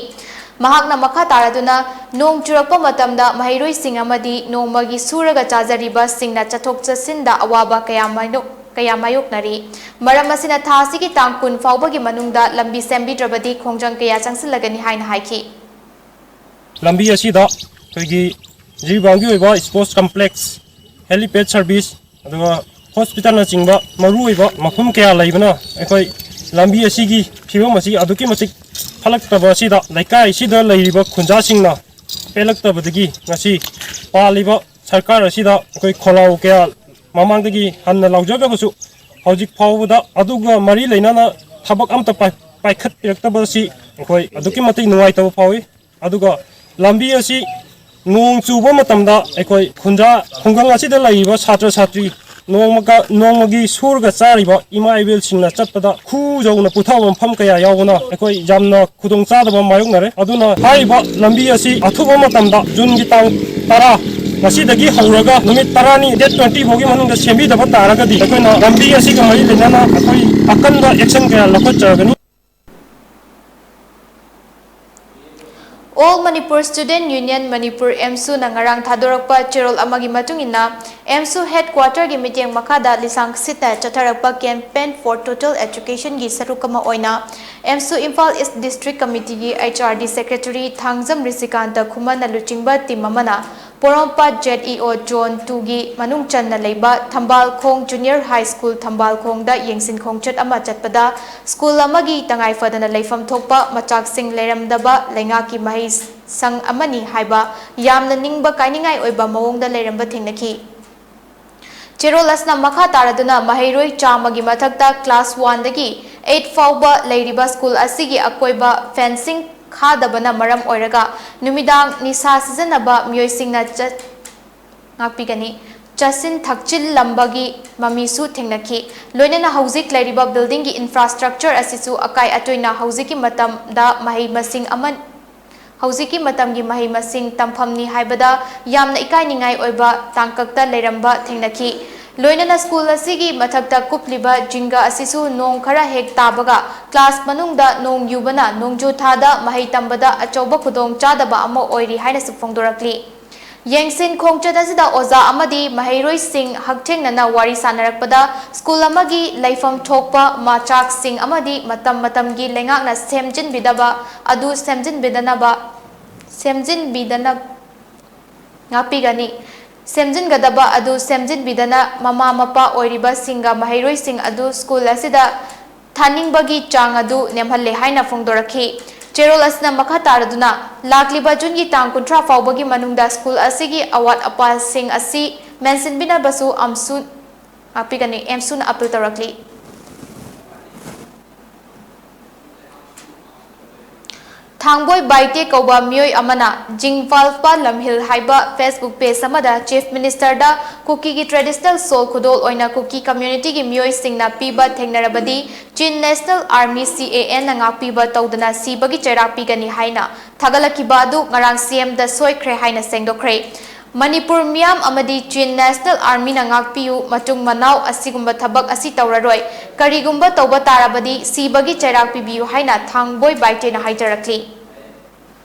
ꯃꯍꯥꯛꯅ ꯃꯈꯥ ꯇꯥꯔꯗꯨꯅ ꯅꯣꯡ ꯆꯨꯔꯛꯄ ꯃꯇꯝꯗ ꯃꯍꯩꯔꯣꯏꯁꯤꯡ ꯑꯃꯗꯤ ꯅꯣꯡꯃꯒꯤ ꯁꯨꯔꯒ ꯆꯥꯖꯔꯤꯕꯁꯤꯡꯅ ꯆꯠꯊꯣꯛ ꯆꯠꯁꯤꯟꯗ ꯑꯋꯥꯕ ꯀꯌꯥ ꯃꯥꯌꯣꯛ-, ꯀꯌꯥ ꯃꯥꯌꯣꯛꯅꯔꯤ꯫ ꯃꯔꯝ ꯑꯁꯤꯅ ꯊꯥ ꯑꯁꯤꯒꯤ ꯇꯥꯡ ꯀꯨꯟ ꯐꯥꯎꯕꯒꯤ ꯃꯅꯨꯡꯗ ꯂꯝꯕꯤ ꯁꯦꯝꯕꯤꯗ꯭ꯔꯕꯗꯤ ꯈꯣꯡꯖꯪ ꯀꯌꯥ ꯆꯪꯁꯤꯜꯂꯒꯅꯤ ꯍꯥꯏꯅ ꯍꯥꯏꯈꯤ꯫ ꯂꯝꯕꯤ ꯑꯁꯤꯗ ꯑꯩꯈꯣꯏꯒꯤ ꯖꯤꯔꯤꯕꯥꯝꯒꯤ ꯑꯣꯏꯕ ꯁ꯭ꯄꯣꯔꯠꯁ ꯀꯝꯄ꯭ꯂꯦꯛꯁ, ꯍꯦꯂꯤꯄꯦꯗ ꯁꯔꯚꯤꯁ, ꯑꯗꯨꯒ ꯍꯣꯁꯄꯤꯇꯥꯜꯅꯆꯤꯡꯕ ꯃꯔꯨꯑꯣꯏꯕ ꯃꯐꯝ ꯀꯌꯥ ꯂꯩꯕꯅ ꯑꯩꯈꯣꯏ ꯂꯝꯕꯤ ꯑꯁꯤꯒꯤ ꯐꯤꯕꯝ ꯑꯁꯤ ꯑꯗꯨꯛꯀꯤ ꯃꯇꯤꯛ ꯐꯠꯂꯛꯇꯕ ꯑꯁꯤꯗ ꯂꯩꯀꯥꯏ ꯑꯁꯤꯗ ꯂꯩꯔꯤꯕ ꯈꯨꯟꯖꯥꯁꯤꯡꯅ ꯄꯦꯜꯂꯛꯇꯕꯗꯒꯤ ꯉꯁꯤ ꯄꯥꯜꯂꯤꯕ ꯁꯔꯀꯥꯔ ꯑꯁꯤꯗ ꯑꯩꯈꯣꯏ ꯈꯣꯜꯂꯥꯎ ꯀꯌꯥ ꯃꯃꯥꯡꯗꯒꯤ ꯍꯟꯅ ꯂꯥꯎꯖꯈ꯭ꯔꯕꯁꯨ ꯍꯧꯖꯤꯛ ꯐꯥꯎꯕꯗ ꯑꯗꯨꯒ ꯃꯔꯤ ꯂꯩꯅꯅ ꯊꯕꯛ ꯑꯝꯇ ꯄꯥꯏ-, ꯄꯥꯏꯈꯠꯄꯤꯔꯛꯇꯕ ꯑꯁꯤ ꯑꯩꯈꯣꯏ ꯑꯗꯨꯛꯀꯤ ꯃꯇꯤꯛ ꯅꯨꯡꯉꯥꯏꯇꯕ ꯐꯥꯎꯏ꯫ ꯑꯗꯨꯒ ꯂꯝꯕꯤ ꯑꯁꯤ ꯅꯣꯡ ꯆꯨꯕ ꯃꯇꯝꯗ ꯑꯩꯈꯣꯏ ꯈꯨꯟꯖꯥ ꯈꯨꯡꯒꯪ ꯑꯁꯤꯗ ꯂꯩꯔꯤꯕ ꯁꯥꯇ꯭ꯔ ꯁꯥꯇ꯭ꯔꯤ ꯅꯣꯡꯃꯒ-, ꯅꯣꯡꯃꯒꯤ ꯁꯨꯔꯒ ꯆꯥꯔꯤꯕ ꯏꯃꯥ ꯏꯕꯦꯜꯁꯤꯡꯅ ꯆꯠꯄꯗ ꯈꯨ ꯌꯧꯅ ꯄꯨꯊꯕ ꯃꯐꯝ ꯀꯌꯥ ꯌꯥꯎꯕꯅ ꯑꯩꯈꯣꯏ ꯌꯥꯝꯅ ꯈꯨꯗꯣꯡꯆꯥꯗꯕ ꯃꯥꯌꯣꯛꯅꯔꯦ꯫ ꯑꯗꯨꯅ ꯍꯥꯏꯔꯤꯕ ꯂꯝꯕꯤ ꯑꯁꯤ ꯑꯊꯨꯕ ꯃꯇꯝꯗ ꯖꯨꯟꯒꯤ ꯇꯥꯡ ꯇꯔꯥ ꯉꯁꯤꯗꯒꯤ ꯍꯧꯔꯒ ꯅꯨꯃꯤꯠ ꯇꯔꯥꯅꯤ, date twenty ꯐꯥꯎꯒꯤ ꯃꯅꯨꯡꯗ ꯁꯦꯝꯕꯤꯗꯕ ꯇꯥꯔꯒꯗꯤ ꯑꯩꯈꯣꯏꯅ ꯂꯝꯕꯤ ꯑꯁꯤꯒ ꯃꯔꯤ ꯂꯩꯅꯅ ꯑꯩꯈꯣꯏ ꯑꯀꯟꯕ action ꯀꯌꯥ ꯂꯧꯈꯠꯆꯔꯒꯅꯤ꯫ All Manipur Student Union Manipur, ꯑꯦꯝꯁꯨꯅ ꯉꯔꯥꯡ ꯊꯥꯗꯣꯔꯛꯄ ꯆꯦꯔꯣꯜ ꯑꯃꯒꯤ ꯃꯇꯨꯡ ꯏꯟꯅ, ꯑꯦꯝꯁꯨ headquarterꯒꯤ ꯃꯤꯠꯌꯦꯡ ꯃꯈꯥꯗ ꯂꯤꯁꯥꯡ ꯁꯤꯠꯅ ꯆꯠꯊꯔꯛꯄ Campaign for Total Educationꯒꯤ ꯁꯔꯨꯛ ꯑꯃ ꯑꯣꯏꯅ, ꯑꯦꯝꯁꯨ Imphal East District Committeeꯒꯤ H R D Secretary Thangjam ꯔꯤꯁꯤꯀꯥꯟꯇ ꯈꯨꯃꯟꯅ ꯂꯨꯆꯤꯡꯕ team ꯑꯃꯅ ꯄꯣꯔꯣꯝꯄꯥꯠ Z E O Zone twoꯒꯤ ꯃꯅꯨꯡ ꯆꯟꯅ ꯂꯩꯕ ꯊꯝꯕꯥꯜꯈꯣꯡ Junior High School ꯊꯝꯕꯥꯜꯈꯣꯡꯗ ꯌꯦꯡꯁꯤꯟ ꯈꯣꯡꯆꯠ ꯑꯃ ꯆꯠꯄꯗ, ꯁ꯭ꯀꯨꯜ ꯑꯃꯒꯤ ꯇꯉꯥꯏ ꯐꯗꯅ ꯂꯩꯐꯝ ꯊꯣꯛꯄ ꯃꯆꯥꯛꯁꯤꯡ ꯂꯩꯔꯝꯗꯕ ꯂꯩꯉꯥꯛꯀꯤ ꯃꯍꯩ ꯁꯪ ꯑꯃꯅꯤ ꯍꯥꯏꯕ ꯌꯥꯝꯅ ꯅꯤꯡꯕ ꯀꯥꯏꯅꯤꯡꯉꯥꯏ ꯑꯣꯏꯕ ꯃꯑꯣꯡꯗ ꯂꯩꯔꯝꯕ ꯊꯦꯡꯅꯈꯤ꯫ ꯆꯦꯔꯣꯜ ꯑꯁꯤꯅ ꯃꯈꯥ ꯇꯥꯔꯗꯨꯅ ꯃꯍꯩꯔꯣꯏ ꯆꯥꯝꯃꯒꯤ ꯃꯊꯛꯇ class oneꯗꯒꯤ eight ꯐꯥꯎꯕ ꯂꯩꯔꯤꯕ ꯁ꯭ꯀꯨꯜ ꯑꯁꯤꯒꯤ ꯑꯀꯣꯏꯕ fencing ꯈꯥꯗꯕꯅ ꯃꯔꯝ ꯑꯣꯏꯔꯒ ꯅꯨꯃꯤꯗꯥꯡ ꯅꯤꯁꯥ ꯁꯤꯖꯤꯟꯅꯕ ꯃꯤꯑꯣꯏꯁꯤꯡꯅ ꯆꯠ-, ꯉꯥꯛꯄꯤꯒꯅꯤ, ꯆꯥꯁꯤꯟ ꯊꯛꯆꯤꯜꯂꯝꯕꯒꯤ ꯃꯃꯤꯁꯨ ꯊꯦꯡꯅꯈꯤ꯫ ꯂꯣꯏꯅꯅ ꯍꯧꯖꯤꯛ ꯂꯩꯔꯤꯕ buildingꯒꯤ infrastructure ꯑꯁꯤꯁꯨ ꯑꯀꯥꯏ ꯑꯇꯣꯏꯅ ꯍꯧꯖꯤꯛꯀꯤ ꯃꯇꯝꯗ ꯃꯍꯩ ꯃꯁꯤꯡ ꯑꯃ, ꯍꯧꯖꯤꯛꯀꯤ ꯃꯇꯝꯒꯤ ꯃꯍꯩ ꯃꯁꯤꯡ ꯇꯝꯐꯝꯅꯤ ꯍꯥꯏꯕꯗ ꯌꯥꯝꯅ ꯏꯀꯥꯏꯅꯤꯡꯉꯥꯏ ꯑꯣꯏꯕ ꯇꯥꯡꯀꯛꯇ ꯂꯩꯔꯝꯕ ꯊꯦꯡꯅꯈꯤ꯫ ꯂꯣꯏꯅꯅ ꯁ꯭ꯀꯨꯜ ꯑꯁꯤꯒꯤ ꯃꯊꯛꯇ ꯀꯨꯞꯂꯤꯕ ꯖꯤꯡꯒ ꯑꯁꯤꯁꯨ ꯅꯣꯡ ꯈꯔ ꯍꯦꯛ ꯇꯥꯕꯒ class ꯃꯅꯨꯡꯗ ꯅꯣꯡ ꯌꯨꯕꯅ ꯅꯣꯡꯖꯨ ꯊꯥꯗ ꯃꯍꯩ ꯇꯝꯕꯗ ꯑꯆꯧꯕ ꯈꯨꯗꯣꯡ ꯆꯥꯗꯕ ꯑꯃ ꯑꯣꯏꯔꯤ ꯍꯥꯏꯅꯁꯨ ꯐꯣꯡꯗꯣꯔꯛꯂꯤ꯫ ꯌꯦꯡꯁꯤꯟ ꯈꯣꯡꯆꯠ ꯑꯁꯤꯗ ꯑꯣꯖꯥ ꯑꯃꯗꯤ ꯃꯍꯩꯔꯣꯏꯁꯤꯡ ꯍꯛꯊꯦꯡꯅꯅ ꯋꯥꯔꯤ ꯁꯥꯅꯔꯛꯄꯗ, ꯁ꯭ꯀꯨꯜ ꯑꯃꯒꯤ ꯂꯩꯐꯝ ꯊꯣꯛꯄ ꯃꯆꯥꯛꯁꯤꯡ ꯑꯃꯗꯤ ꯃꯇꯝ ꯃꯇꯝꯒꯤ ꯂꯩꯉꯥꯛꯅ ꯁꯦꯝꯖꯤꯟꯕꯤꯗꯕ ꯑꯗꯨ ꯁꯦꯝꯖꯤꯟꯕꯤꯗꯅꯕ, ꯁꯦꯝꯖꯤꯟꯕꯤꯗꯅ-, ꯉꯥꯛꯄꯤꯒꯅꯤ꯫ ꯁꯦꯝꯖꯤꯟꯒꯗꯕ ꯑꯗꯨ ꯁꯦꯝꯖꯤꯟꯕꯤꯗꯅ ꯃꯃꯥ ꯃꯄꯥ ꯑꯣꯏꯔꯤꯕꯁꯤꯡꯒ ꯃꯍꯩꯔꯣꯏꯁꯤꯡ ꯑꯗꯨ ꯁ꯭ꯀꯨꯜ ꯑꯁꯤꯗ ꯊꯥꯅꯤꯡꯕꯒꯤ ꯆꯥꯡ ꯑꯗꯨ ꯅꯦꯝꯍꯜꯂꯦ ꯍꯥꯏꯅ ꯐꯣꯡꯗꯣꯔꯛꯈꯤ꯫ ꯆꯦꯔꯣꯜ ꯑꯁꯤꯅ ꯃꯈꯥ ꯇꯥꯔꯗꯨꯅ, ꯂꯥꯛꯂꯤꯕ ꯖꯨꯟꯒꯤ ꯇꯥꯡ ꯀꯨꯟꯊ꯭ꯔꯥ ꯐꯥꯎꯕꯒꯤ ꯃꯅꯨꯡꯗ ꯁ꯭ꯀꯨꯜ ꯑꯁꯤꯒꯤ ꯑꯋꯥꯠ ꯑꯄꯥꯁꯤꯡ ꯑꯁꯤ ꯃꯦꯟꯁꯤꯟꯕꯤꯅꯕꯁꯨ ꯑꯦꯝꯁꯨ-, ꯉꯥꯛꯄꯤꯒꯅꯤ, ꯑꯦꯝꯁꯨꯅ appeal ꯇꯧꯔꯛꯂꯤ꯫ ꯊꯥꯡꯕꯣꯏ ꯕꯥꯏꯇꯦ ꯀꯧꯕ ꯃꯤꯑꯣꯏ ꯑꯃꯅ ꯖꯤꯡꯐꯥꯜꯄ ꯂꯝꯍꯤꯜ ꯍꯥꯏꯕ Facebook page ꯑꯃꯗ Chief Ministerꯗ ꯀꯨꯀꯤꯒꯤ traditional shawl ꯈꯨꯗꯣꯜ ꯑꯣꯏꯅ ꯀꯨꯀꯤ communityꯒꯤ ꯃꯤꯑꯣꯏꯁꯤꯡꯅ ꯄꯤꯕ ꯊꯦꯡꯅꯔꯕꯗꯤ Chin National Army, C N A, ꯅ ꯉꯥꯛꯄꯤꯕ ꯇꯧꯗꯅ ꯁꯤꯕꯒꯤ ꯆꯩꯔꯥꯛ ꯄꯤꯒꯅꯤ ꯍꯥꯏꯅ ꯊꯥꯒꯠꯂꯛꯈꯤꯕ ꯑꯗꯨ ꯉꯔꯥꯡ C Mꯗ ꯁꯣꯏꯈ꯭ꯔꯦ ꯍꯥꯏꯅ ꯁꯦꯡꯗꯣꯛꯈ꯭ꯔꯦ꯫ ꯃꯅꯤꯄꯨꯔ ꯃꯤꯌꯥꯝ ꯑꯃꯗꯤ Chin National Armyꯅ ꯉꯥꯛꯄꯤꯌꯨ, ꯃꯇꯨꯡ ꯃꯅꯥꯎ ꯑꯁꯤꯒꯨꯝꯕ ꯊꯕꯛ ꯑꯁꯤ ꯇꯧꯔꯔꯣꯏ, ꯀꯔꯤꯒꯨꯝꯕ ꯇꯧꯕ ꯇꯥꯔꯕꯗꯤ ꯁꯤꯕꯒꯤ ꯆꯩꯔꯥꯛ ꯄꯤꯕꯤꯌꯨ ꯍꯥꯏꯅ ꯊꯥꯡꯕꯣꯏ ꯕꯥꯏꯇꯦꯅ ꯍꯥꯏꯖꯔꯛꯂꯤ꯫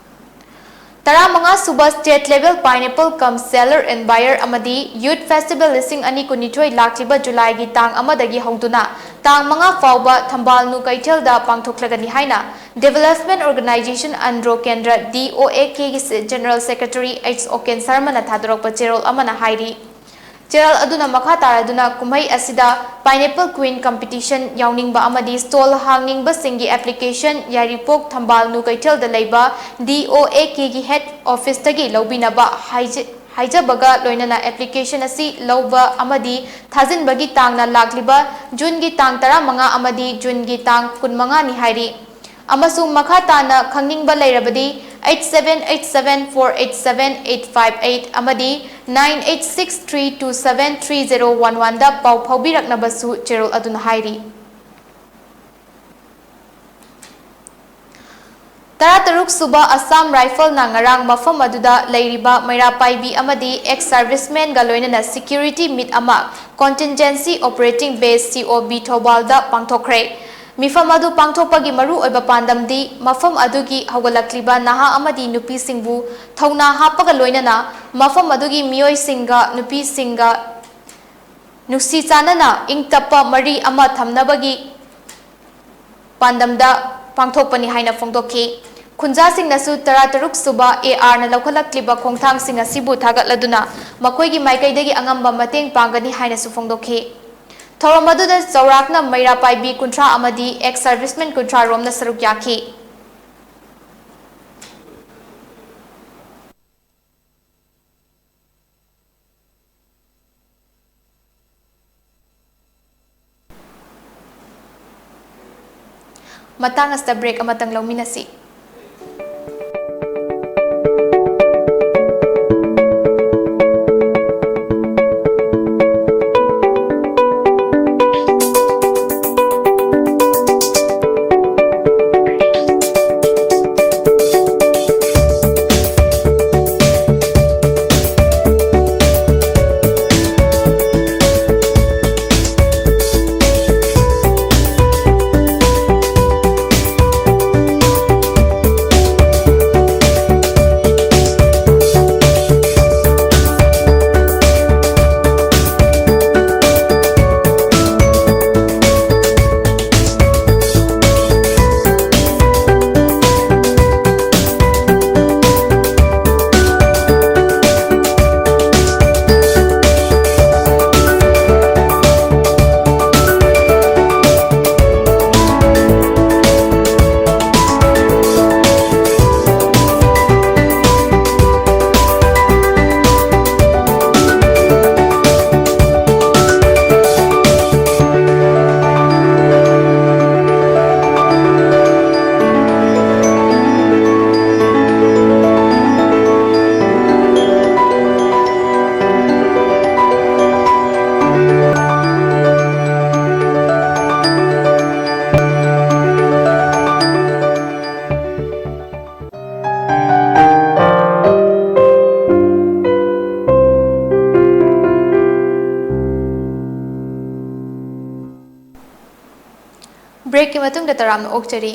ꯇꯔꯥꯃꯉꯥ ꯁꯨꯕ State Level Pineapple cum Seller and Buyer ꯑꯃꯗꯤ Youth Festival ꯂꯤꯁꯤꯡ ꯑꯅꯤ ꯀꯨꯟꯅꯤꯊꯣꯏ ꯂꯥꯛꯂꯤꯕ ꯖꯨꯂꯥꯏꯒꯤ ꯇꯥꯡ ꯑꯃꯗꯒꯤ ꯍꯧꯗꯨꯅ ꯇꯥꯡ ꯃꯉꯥ ꯐꯥꯎꯕ ꯊꯝꯕꯥꯜ ꯅꯨ ꯀꯩꯊꯦꯜꯗ ꯄꯥꯡꯊꯣꯛꯂꯒꯅꯤ ꯍꯥꯏꯅ Development Organisation ꯑꯟꯗ꯭ꯔꯣ ꯀꯦꯟꯗ꯭ꯔ, D O A K ꯒꯤ General Secretary H O K ꯁꯔꯃꯅ ꯊꯥꯗꯣꯔꯛꯄ ꯆꯦꯔꯣꯜ ꯑꯃꯅ ꯍꯥꯏꯔꯤ꯫ ꯆꯦꯔꯣꯜ ꯑꯗꯨꯅ ꯃꯈꯥ ꯇꯥꯔꯗꯨꯅ ꯀꯨꯝꯍꯩ ꯑꯁꯤꯗ Pineapple Queen Competition ꯌꯥꯎꯅꯤꯡꯕ ꯑꯃꯗꯤ stall ꯍꯥꯡꯅꯤꯡꯕꯁꯤꯡꯒꯤ application ꯌꯥꯏꯔꯤꯄꯣꯛ ꯊꯝꯕꯥꯜ ꯅꯨ ꯀꯩꯊꯦꯜꯗ ꯂꯩꯕ D O A K ꯒꯤ head office ꯇꯒꯤ ꯂꯧꯕꯤꯅꯕ ꯍꯥꯏꯖ-, ꯍꯥꯏꯖꯕꯒ ꯂꯣꯏꯅꯅ application ꯑꯁꯤ ꯂꯧꯕ ꯑꯃꯗꯤ ꯊꯥꯖꯤꯟꯕꯒꯤ ꯇꯥꯡꯅ ꯂꯥꯛꯂꯤꯕ ꯖꯨꯟꯒꯤ ꯇꯥꯡ ꯇꯔꯥꯃꯉꯥ ꯑꯃꯗꯤ ꯖꯨꯟꯒꯤ ꯇꯥꯡ ꯀꯨꯟꯃꯉꯥꯅꯤ ꯍꯥꯏꯔꯤ꯫ ꯑꯃꯁꯨꯡ ꯃꯈꯥ ꯇꯥꯅ ꯈꯪꯅꯤꯡꯕ ꯂꯩꯔꯕꯗꯤ eight seven eight seven four eight seven eight five eight ꯑꯃꯗꯤ nine eight six three two seven three zero one one ꯗ ꯄꯥꯎ ꯐꯥꯎꯕꯤꯔꯛꯅꯕꯁꯨ ꯆꯦꯔꯣꯜ ꯑꯗꯨꯅ ꯍꯥꯏꯔꯤ꯫ ꯇꯔꯥꯇꯔꯨꯛ ꯁꯨꯕ Assam Rifle ꯅ ꯉꯔꯥꯡ ꯃꯐꯝ ꯑꯗꯨꯗ ꯂꯩꯔꯤꯕ ꯃꯩꯔꯥ ꯄꯥꯏꯕꯤ ꯑꯃꯗꯤ ex serviceman ꯒ ꯂꯣꯏꯅꯅ security meet ꯑꯃ Contingency Operating Base, C O B, ꯊꯧꯕꯥꯜꯗ ꯄꯥꯡꯊꯣꯛꯈ꯭ꯔꯦ꯫ ꯃꯤꯐꯝ ꯑꯗꯨ ꯄꯥꯡꯊꯣꯛꯄꯒꯤ ꯃꯔꯨꯑꯣꯏꯕ ꯄꯥꯟꯗꯝꯗꯤ ꯃꯐꯝ ꯑꯗꯨꯒꯤ ꯍꯧꯒꯠꯂꯛꯂꯤꯕ ꯅꯍꯥ ꯑꯃꯗꯤ ꯅꯨꯄꯤꯁꯤꯡꯕꯨ ꯊꯧꯅꯥ ꯍꯥꯞꯄꯒ ꯂꯣꯏꯅꯅ ꯃꯐꯝ ꯑꯗꯨꯒꯤ ꯃꯤꯑꯣꯏꯁꯤꯡꯒ ꯅꯨꯄꯤꯁꯤꯡꯒ ꯅꯨꯡꯁꯤ ꯆꯥꯟꯅꯅ ꯏꯪ ꯇꯞꯄ ꯃꯔꯤ ꯑꯃ ꯊꯝꯅꯕꯒꯤ ꯄꯥꯟꯗꯝꯗ ꯄꯥꯡꯊꯣꯛꯄꯅꯤ ꯍꯥꯏꯅ ꯐꯣꯡꯗꯣꯛꯈꯤ꯫ ꯈꯨꯟꯖꯥꯁꯤꯡꯅꯁꯨ ꯇꯔꯥꯇꯔꯨꯛ ꯁꯨꯕ A R ꯅ ꯂꯧꯈꯠꯂꯛꯂꯤꯕ ꯈꯣꯡꯊꯥꯡꯁꯤꯡ ꯑꯁꯤꯕꯨ ꯊꯥꯒꯠꯂꯗꯨꯅ ꯃꯈꯣꯏꯒꯤ ꯃꯥꯏꯀꯩꯗꯒꯤ ꯑꯉꯝꯕ ꯃꯇꯦꯡ ꯄꯥꯡꯒꯅꯤ ꯍꯥꯏꯅꯁꯨ ꯐꯣꯡꯗꯣꯛꯈꯤ꯫ ꯊꯧꯔꯝ ꯑꯗꯨꯗ ꯆꯥꯎꯔꯥꯛꯅ ꯃꯩꯔꯥ ꯄꯥꯏꯕꯤ ꯀꯨꯟꯊ꯭ꯔꯥ ꯑꯃꯗꯤ ex serviceman ꯀꯨꯟꯊ꯭ꯔꯥ ꯔꯣꯝꯅ ꯁꯔꯨꯛ ꯌꯥꯈꯤ꯫ ꯃꯇꯥꯡ ꯑꯁꯤꯗ break ꯑꯃꯇꯪ ꯂꯧꯃꯤꯟꯅꯁꯤ꯫ Breakꯀꯤ ꯃꯇꯨꯡꯗ ꯇꯔꯥꯝꯅ ꯑꯣꯛꯆꯔꯤ꯫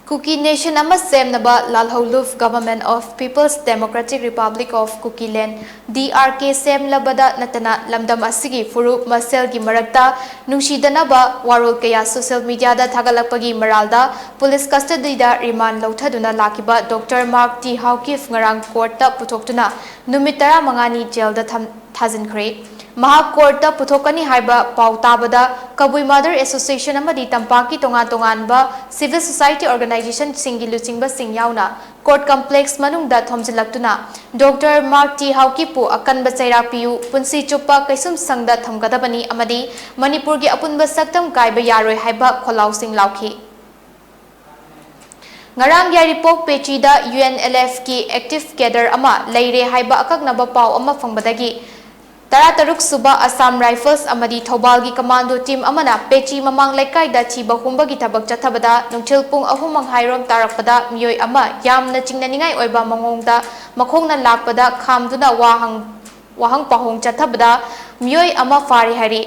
Kuki Nation ꯑꯃ ꯁꯦꯝꯅꯕ ꯂꯥꯜꯍꯧꯂꯨꯞ Government of People's Democratic Republic of Kukiland, D R K, ꯁꯦꯝꯂꯕꯗ ꯅꯠꯇꯅ ꯂꯝꯗꯝ ꯑꯁꯤꯒꯤ ꯐꯨꯔꯨꯞ ꯃꯁꯦꯜꯒꯤ ꯃꯔꯛꯇ ꯅꯨꯡꯁꯤꯗꯅꯕ ꯋꯥꯔꯣꯜ ꯀꯌꯥ social mediaꯗ ꯊꯥꯒꯠꯂꯛꯄꯒꯤ ꯃꯔꯥꯜꯗ police custodyꯗ remand ꯂꯧꯊꯗꯨꯅ ꯂꯥꯛꯈꯤꯕ Doctor Mark T Haokip ꯉꯔꯥꯡ courtꯇ ꯄꯨꯊꯣꯛꯇꯨꯅ ꯅꯨꯃꯤꯠ ꯇꯔꯥꯃꯉꯥꯅꯤ jailꯗ ꯊꯝ-, ꯊꯥꯖꯤꯟꯈ꯭ꯔꯦ꯫ ꯃꯍꯥꯛ courtꯇ ꯄꯨꯊꯣꯛꯀꯅꯤ ꯍꯥꯏꯕ ꯄꯥꯎ ꯇꯥꯕꯗ ꯀꯕꯨꯏ Mother Association ꯑꯃꯗꯤ ꯇꯝꯄꯥꯛꯀꯤ ꯇꯣꯉꯥꯟ ꯇꯣꯉꯥꯟꯕ civil society organizationꯁꯤꯡꯒꯤ ꯂꯨꯆꯤꯡꯕꯁꯤꯡ ꯌꯥꯎꯅ court complex ꯃꯅꯨꯡꯗ ꯊꯣꯝꯖꯤꯜꯂꯛꯇꯨꯅ Doctor Mark T Haokipꯄꯨ ꯑꯀꯟꯕ ꯆꯩꯔꯥꯛ ꯄꯤꯌꯨ, ꯄꯨꯟꯁꯤ ꯆꯨꯞꯄ ꯀꯩꯁꯨꯝꯁꯪꯗ ꯊꯝꯒꯗꯕꯅꯤ ꯑꯃꯗꯤ ꯃꯅꯤꯄꯨꯔꯒꯤ ꯑꯄꯨꯟꯕ ꯁꯛꯇꯝ ꯀꯥꯏꯕ ꯌꯥꯔꯣꯏ ꯍꯥꯏꯕ ꯈꯣꯜꯂꯥꯎꯁꯤꯡ ꯂꯥꯎꯈꯤ꯫ ꯉꯔꯥꯡ ꯌꯥꯏꯔꯤꯄꯣꯛ ꯄꯦꯆꯤꯗ UNLFꯀꯤ active cadre ꯑꯃ ꯂꯩꯔꯦ ꯍꯥꯏꯕ ꯑꯀꯛꯅꯕ ꯄꯥꯎ ꯑꯃ ꯐꯪꯕꯗꯒꯤ ꯇꯔꯥꯇꯔꯨꯛ ꯁꯨꯕ Assam Rifles ꯑꯃꯗꯤ ꯊꯧꯕꯥꯜꯒꯤ commando team ꯑꯃꯅ ꯄꯦꯆꯤ ꯃꯃꯥꯡ ꯂꯩꯀꯥꯏꯗ ꯊꯤꯕ ꯍꯨꯝꯕꯒꯤ ꯊꯕꯛ ꯆꯠꯊꯕꯗ ꯅꯨꯡꯊꯤꯜ ꯄꯨꯡ ꯑꯍꯨꯝ ꯃꯈꯥꯏꯔꯣꯝ ꯇꯥꯔꯛꯄꯗ ꯃꯤꯑꯣꯏ ꯑꯃ ꯌꯥꯝꯅ ꯆꯤꯡꯅꯅꯤꯡꯉꯥꯏ ꯑꯣꯏꯕ ꯃꯑꯣꯡꯗ ꯃꯈꯣꯡꯅ ꯂꯥꯛꯄꯗ ꯈꯥꯝꯗꯨꯅ ꯋꯥ ꯍꯪ-, ꯋꯥꯍꯪ ꯄꯥꯎꯍꯪ ꯆꯠꯊꯕꯗ ꯃꯤꯑꯣꯏ ꯑꯃ ꯐꯥꯔꯦ ꯍꯥꯏꯔꯤ꯫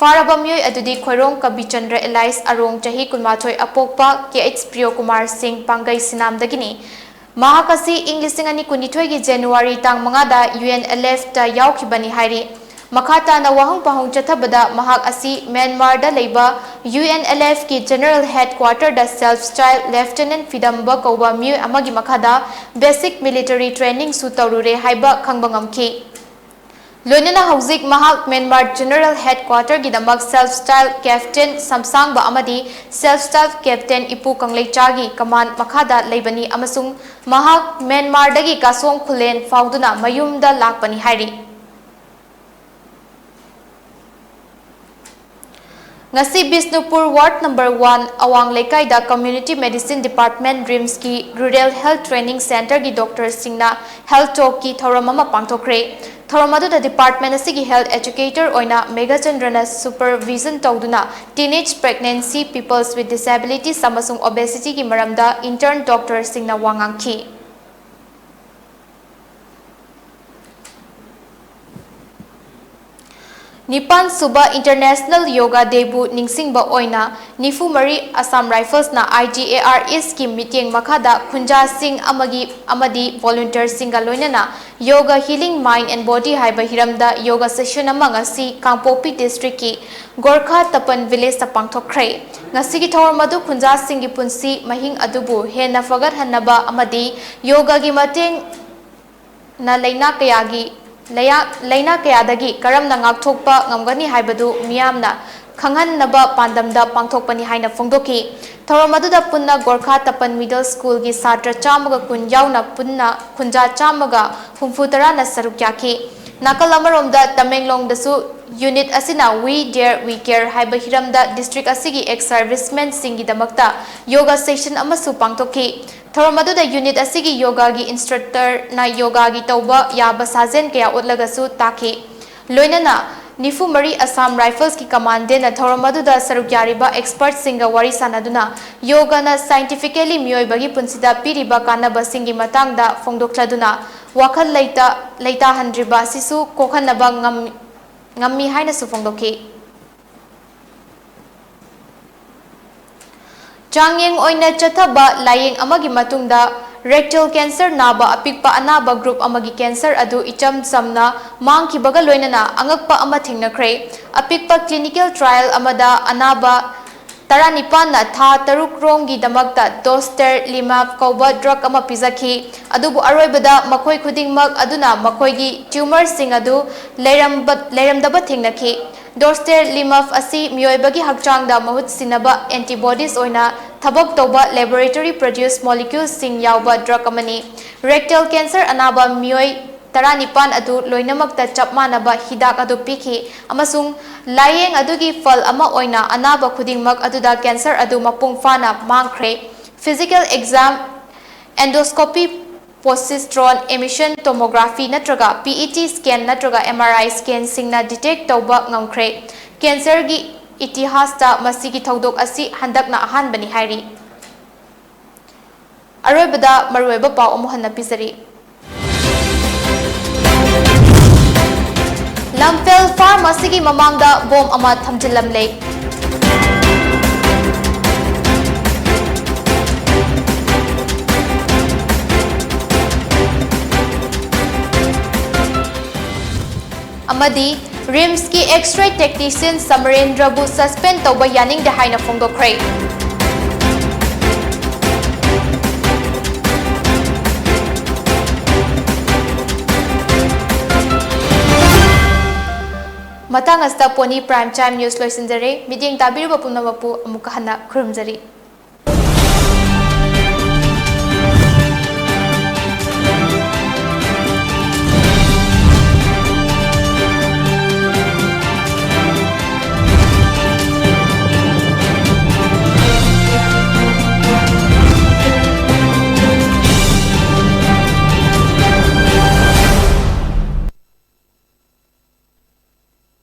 ꯐꯥꯔꯕ ꯃꯤꯑꯣꯏ ꯑꯗꯨꯗꯤ ꯈꯣꯏꯔꯣꯡ ꯀꯕꯤꯆꯟꯗ꯭ꯔ alias ꯑꯔꯣꯡ, ꯆꯍꯤ ꯀꯨꯟꯃꯥꯊꯣꯏ, ꯑꯄꯣꯛꯄ K H ꯄ꯭ꯔꯤꯌꯣꯀꯨꯃꯥꯔ ꯁꯤꯡ, ꯄꯥꯡꯒꯩ ꯁꯤꯅꯥꯝꯗꯒꯤꯅꯤ꯫ ꯃꯍꯥꯛ ꯑꯁꯤ ꯏꯪ ꯂꯤꯁꯤꯡ ꯑꯅꯤ ꯀꯨꯟꯅꯤꯊꯣꯏꯒꯤ January ꯇꯥꯡ ꯃꯉꯥꯗ UNLFꯇ ꯌꯥꯎꯈꯤꯕꯅꯤ ꯍꯥꯏꯔꯤ꯫ ꯃꯈꯥ ꯇꯥꯅ ꯋꯥꯍꯪ ꯄꯥꯎꯍꯪ ꯆꯠꯊꯕꯗ ꯃꯍꯥꯛ ꯑꯁꯤ ꯃ꯭ꯌꯥꯟꯃꯥꯔꯗ ꯂꯩꯕ UNLFꯀꯤ general headquarterꯗ self style Lieutenant ꯐꯤꯗꯝꯕ ꯀꯧꯕ ꯃꯤꯑꯣꯏ ꯑꯃꯒꯤ ꯃꯈꯥꯗ basic military trainingꯁꯨ ꯇꯧꯔꯨꯔꯦ ꯍꯥꯏꯕ ꯈꯪꯕ ꯉꯝꯈꯤ꯫ ꯂꯣꯏꯅꯅ ꯍꯧꯖꯤꯛ ꯃꯍꯥꯛ Myanmar general headquarterꯒꯤꯗꯃꯛ self style Captain ꯁꯝꯁꯥꯡꯕ ꯑꯃꯗꯤ self style Captain ꯏꯄꯨ ꯀꯪꯂꯩꯆꯥꯒꯤ command ꯃꯈꯥꯗ ꯂꯩꯕꯅꯤ ꯑꯃꯁꯨꯡ ꯃꯍꯥꯛ ꯃ꯭ꯌꯥꯟꯃꯥꯔꯗꯒꯤ ꯀꯥꯁꯣꯡ ꯈꯨꯂꯦꯟ ꯐꯥꯎꯗꯨꯅ ꯃꯌꯨꯝꯗ ꯂꯥꯛꯄꯅꯤ ꯍꯥꯏꯔꯤ꯫ ꯉꯁꯤ ꯕꯤꯁꯅꯨꯄꯨꯔ ward number one ꯑꯋꯥꯡ ꯂꯩꯀꯥꯏꯗ Community Medicine Department RIMSꯀꯤ Rural Health Training Centreꯒꯤ doctorꯁꯤꯡꯅ health talkꯀꯤ ꯊꯧꯔꯝ ꯑꯃ ꯄꯥꯡꯊꯣꯛꯈ꯭ꯔꯦ꯫ ꯊꯧꯔꯝ ꯑꯗꯨꯗ department ꯑꯁꯤꯒꯤ health educator ꯑꯣꯏꯅ ꯃꯦꯘꯆꯟꯗ꯭ꯔꯅ supervision ꯇꯧꯗꯨꯅ teenage pregnancy, peoples with disabilities ꯑꯃꯁꯨꯡ obesityꯒꯤ ꯃꯔꯝꯗ intern doctorꯁꯤꯡꯅ ꯋꯥ ꯉꯥꯡꯈꯤ꯫ ꯅꯤꯄꯥꯟ ꯁꯨꯕ International Yoga Day ꯕꯨ ꯅꯤꯡꯁꯤꯡꯕ ꯑꯣꯏꯅ ꯅꯤꯐꯨ ꯃꯔꯤ Assam Rifles ꯅ I G A R East ꯀꯤ ꯃꯤꯠꯌꯦꯡ ꯃꯈꯥꯗ ꯈꯨꯟꯖꯥꯁꯤꯡ ꯑꯃꯒꯤ, ꯑꯃꯗꯤ volunteer ꯁꯤꯡꯒ ꯂꯣꯏꯅꯅ Yoga Healing Mind and Body ꯍꯥꯏꯕ ꯍꯤꯔꯝꯗ yoga session ꯑꯃ ꯉꯁꯤ ꯀꯥꯡꯄꯣꯛꯄꯤ district ꯀꯤ Gorkha Tapan village ꯇ ꯄꯥꯡꯊꯣꯛꯈ꯭ꯔꯦ꯫ ꯉꯁꯤꯒꯤ ꯊꯧꯔꯝ ꯑꯗꯨ ꯈꯨꯟꯖꯥꯁꯤꯡꯒꯤ ꯄꯨꯟꯁꯤ ꯃꯍꯤꯡ ꯑꯗꯨꯕꯨ ꯍꯦꯟꯅ ꯐꯒꯠꯍꯟꯅꯕ ꯑꯃꯗꯤ yoga ꯒꯤ ꯃꯇꯦꯡ ꯅ ꯂꯩꯅꯥ ꯀꯌꯥꯒꯤ, ꯂꯩꯌꯥ-, ꯂꯩꯅꯥ ꯀꯌꯥꯗꯒꯤ ꯀꯔꯝꯅ ꯉꯥꯛꯊꯣꯛꯄ ꯉꯝꯒꯅꯤ ꯍꯥꯏꯕꯗꯨ ꯃꯤꯌꯥꯝꯅ ꯈꯪꯍꯟꯅꯕ ꯄꯥꯟꯗꯝꯗ ꯄꯥꯡꯊꯣꯛꯄꯅꯤ ꯍꯥꯏꯅ ꯐꯣꯡꯗꯣꯛꯈꯤ꯫ ꯊꯧꯔꯝ ꯑꯗꯨꯗ ꯄꯨꯟꯅ Gorkha Tapan Middle School ꯒꯤ ꯁꯥꯇ꯭ꯔ ꯆꯥꯝꯃꯒ ꯀꯨꯟ ꯌꯥꯎꯅ ꯄꯨꯟꯅ ꯈꯨꯟꯖꯥ ꯆꯥꯝꯃꯒ ꯍꯨꯝꯐꯨ ꯇꯔꯥꯅ ꯁꯔꯨꯛ ꯌꯥꯈꯤ꯫ ꯅꯥꯀꯜ ꯑꯃꯔꯣꯝꯗ ꯇꯃꯦꯡꯂꯣꯡꯗꯁꯨ unit ꯑꯁꯤꯅ We Dare We Care ꯍꯥꯏꯕ ꯍꯤꯔꯝꯗ district ꯑꯁꯤꯒꯤ ex servicemen ꯁꯤꯡꯒꯤꯗꯃꯛꯇ yoga session ꯑꯃꯁꯨ ꯄꯥꯡꯊꯣꯛꯈꯤ꯫ ꯊꯧꯔꯝ ꯑꯗꯨꯗ unit ꯑꯁꯤꯒꯤ yoga ꯒꯤ instructor ꯅ yoga ꯒꯤ ꯇꯧꯕ ꯌꯥꯕ ꯁꯥꯖꯦꯜ ꯀꯌꯥ ꯎꯠꯂꯒꯁꯨ ꯇꯥꯛꯈꯤ꯫ ꯂꯣꯏꯅꯅ ꯅꯤꯐꯨ ꯃꯔꯤ Assam Rifles ꯀꯤ commandant ꯅ ꯊꯧꯔꯝ ꯑꯗꯨꯗ ꯁꯔꯨꯛ ꯌꯥꯔꯤꯕ expert ꯁꯤꯡꯒ ꯋꯥꯔꯤ ꯁꯥꯅꯗꯨꯅ yoga ꯅ scientifically ꯃꯤꯑꯣꯏꯕꯒꯤ ꯄꯨꯟꯁꯤꯗ ꯄꯤꯔꯤꯕ ꯀꯥꯟꯅꯕꯁꯤꯡꯒꯤ ꯃꯇꯥꯡꯗ ꯐꯣꯡꯗꯣꯛꯂꯗꯨꯅ ꯋꯥꯈꯜ ꯂꯩꯇ-, ꯂꯩꯇꯥꯍꯟꯗ꯭ꯔꯤꯕ ꯑꯁꯤꯁꯨ ꯀꯣꯛꯍꯟꯅꯕ ꯉꯝ-, ꯉꯝꯃꯤ ꯍꯥꯏꯅꯁꯨ ꯐꯣꯡꯗꯣꯛꯈꯤ꯫ ꯆꯥꯡꯌꯦꯡ ꯑꯣꯏꯅ ꯆꯠꯊꯕ ꯂꯥꯌꯦꯡ ꯑꯃꯒꯤ ꯃꯇꯨꯡꯗ rectal cancer ꯅꯥꯕ ꯑꯄꯤꯛꯄ ꯑꯅꯥꯕ group ꯑꯃꯒꯤ cancer ꯑꯗꯨ ꯏꯆꯝ ꯆꯝꯅ ꯃꯥꯡꯈꯤꯕꯒ ꯂꯣꯏꯅꯅ ꯑꯉꯛꯄ ꯑꯃ ꯊꯦꯡꯅꯈ꯭ꯔꯦ꯫ ꯑꯄꯤꯛꯄ clinical trial ꯑꯃꯗ ꯑꯅꯥꯕ ꯇꯔꯥꯅꯤꯄꯥꯟꯅ ꯊꯥ ꯇꯔꯨꯛ ꯔꯣꯝꯒꯤꯗꯃꯛꯇ dostarlimab ꯀꯧꯕ drug ꯑꯃ ꯄꯤꯖꯈꯤ, ꯑꯗꯨꯕꯨ ꯑꯔꯣꯏꯕꯗ ꯃꯈꯣꯏ ꯈꯨꯗꯤꯡꯃꯛ ꯑꯗꯨꯅ ꯃꯈꯣꯏꯒꯤ tumor ꯁꯤꯡ ꯑꯗꯨ ꯂꯩꯔꯝꯕ-, ꯂꯩꯔꯝꯗꯕ ꯊꯦꯡꯅꯈꯤ꯫ Dostarlimab ꯑꯁꯤ ꯃꯤꯑꯣꯏꯕꯒꯤ ꯍꯛꯆꯥꯡꯗ ꯃꯍꯨꯠ ꯁꯤꯟꯅꯕ antibodies ꯑꯣꯏꯅ ꯊꯕꯛ ꯇꯧꯕ laboratory produce molecule ꯁꯤꯡ ꯌꯥꯎꯕ drug ꯑꯃꯅꯤ꯫ Rectal cancer ꯑꯅꯥꯕ ꯃꯤꯑꯣꯏ ꯇꯔꯥꯅꯤꯄꯥꯟ ꯑꯗꯨ ꯂꯣꯏꯅꯃꯛꯇ ꯆꯞ ꯃꯥꯟꯅꯕ ꯍꯤꯗꯥꯛ ꯑꯗꯨ ꯄꯤꯈꯤ ꯑꯃꯁꯨꯡ ꯂꯥꯌꯦꯡ ꯑꯗꯨꯒꯤ ꯐꯜ ꯑꯃ ꯑꯣꯏꯅ ꯑꯅꯥꯕ ꯈꯨꯗꯤꯡꯃꯛ ꯑꯗꯨꯗ cancer ꯑꯗꯨ ꯃꯄꯨꯡ ꯐꯥꯅ ꯃꯥꯡꯈ꯭ꯔꯦ꯫ Physical exam, endoscopy, positron emission tomography ꯅꯠꯇ꯭ꯔꯒ P E T scan ꯅꯠꯇ꯭ꯔꯒ M R I scan ꯁꯤꯡꯅ detect ꯇꯧꯕ ꯉꯝꯈ꯭ꯔꯦ꯫ Cancer ꯒꯤ ꯏꯇꯤꯍꯥꯁꯇ ꯃꯁꯤꯒꯤ ꯊꯧꯗꯣꯛ ꯑꯁꯤ ꯍꯟꯗꯛꯅ ꯑꯍꯥꯟꯕꯅꯤ ꯍꯥꯏꯔꯤ꯫ ꯑꯔꯣꯏꯕꯗ ꯃꯔꯨꯑꯣꯏꯕ ꯄꯥꯎ ꯑꯃꯨꯛ ꯍꯟꯅ ꯄꯤꯖꯔꯤ꯫ ꯂꯝꯐꯦꯜ farm ꯑꯁꯤꯒꯤ ꯃꯃꯥꯡꯗ ꯕꯣꯝ ꯑꯃ ꯊꯝꯖꯤꯜꯂꯝꯂꯦ꯫ ꯑꯃꯗꯤ RIMSꯀꯤ X-ray technician ꯁꯃꯔꯦꯟꯗ꯭ꯔꯕꯨ suspend ꯇꯧꯕ ꯌꯥꯅꯤꯡꯗꯦ ꯍꯥꯏꯅ ꯐꯣꯡꯗꯣꯛꯈ꯭ꯔꯦ꯫ ꯃꯇꯥꯡ ꯑꯁꯤꯗ Pony Prime Time News ꯂꯣꯏꯁꯤꯟꯖꯔꯦ꯫ ꯃꯤꯠꯌꯦꯡ ꯇꯥꯕꯤꯔꯤꯕ ꯄꯨꯝꯅꯃꯛꯄꯨ ꯑꯃꯨꯛꯀ ꯍꯟꯅ ꯈꯨꯔꯨꯝꯖꯔꯤ꯫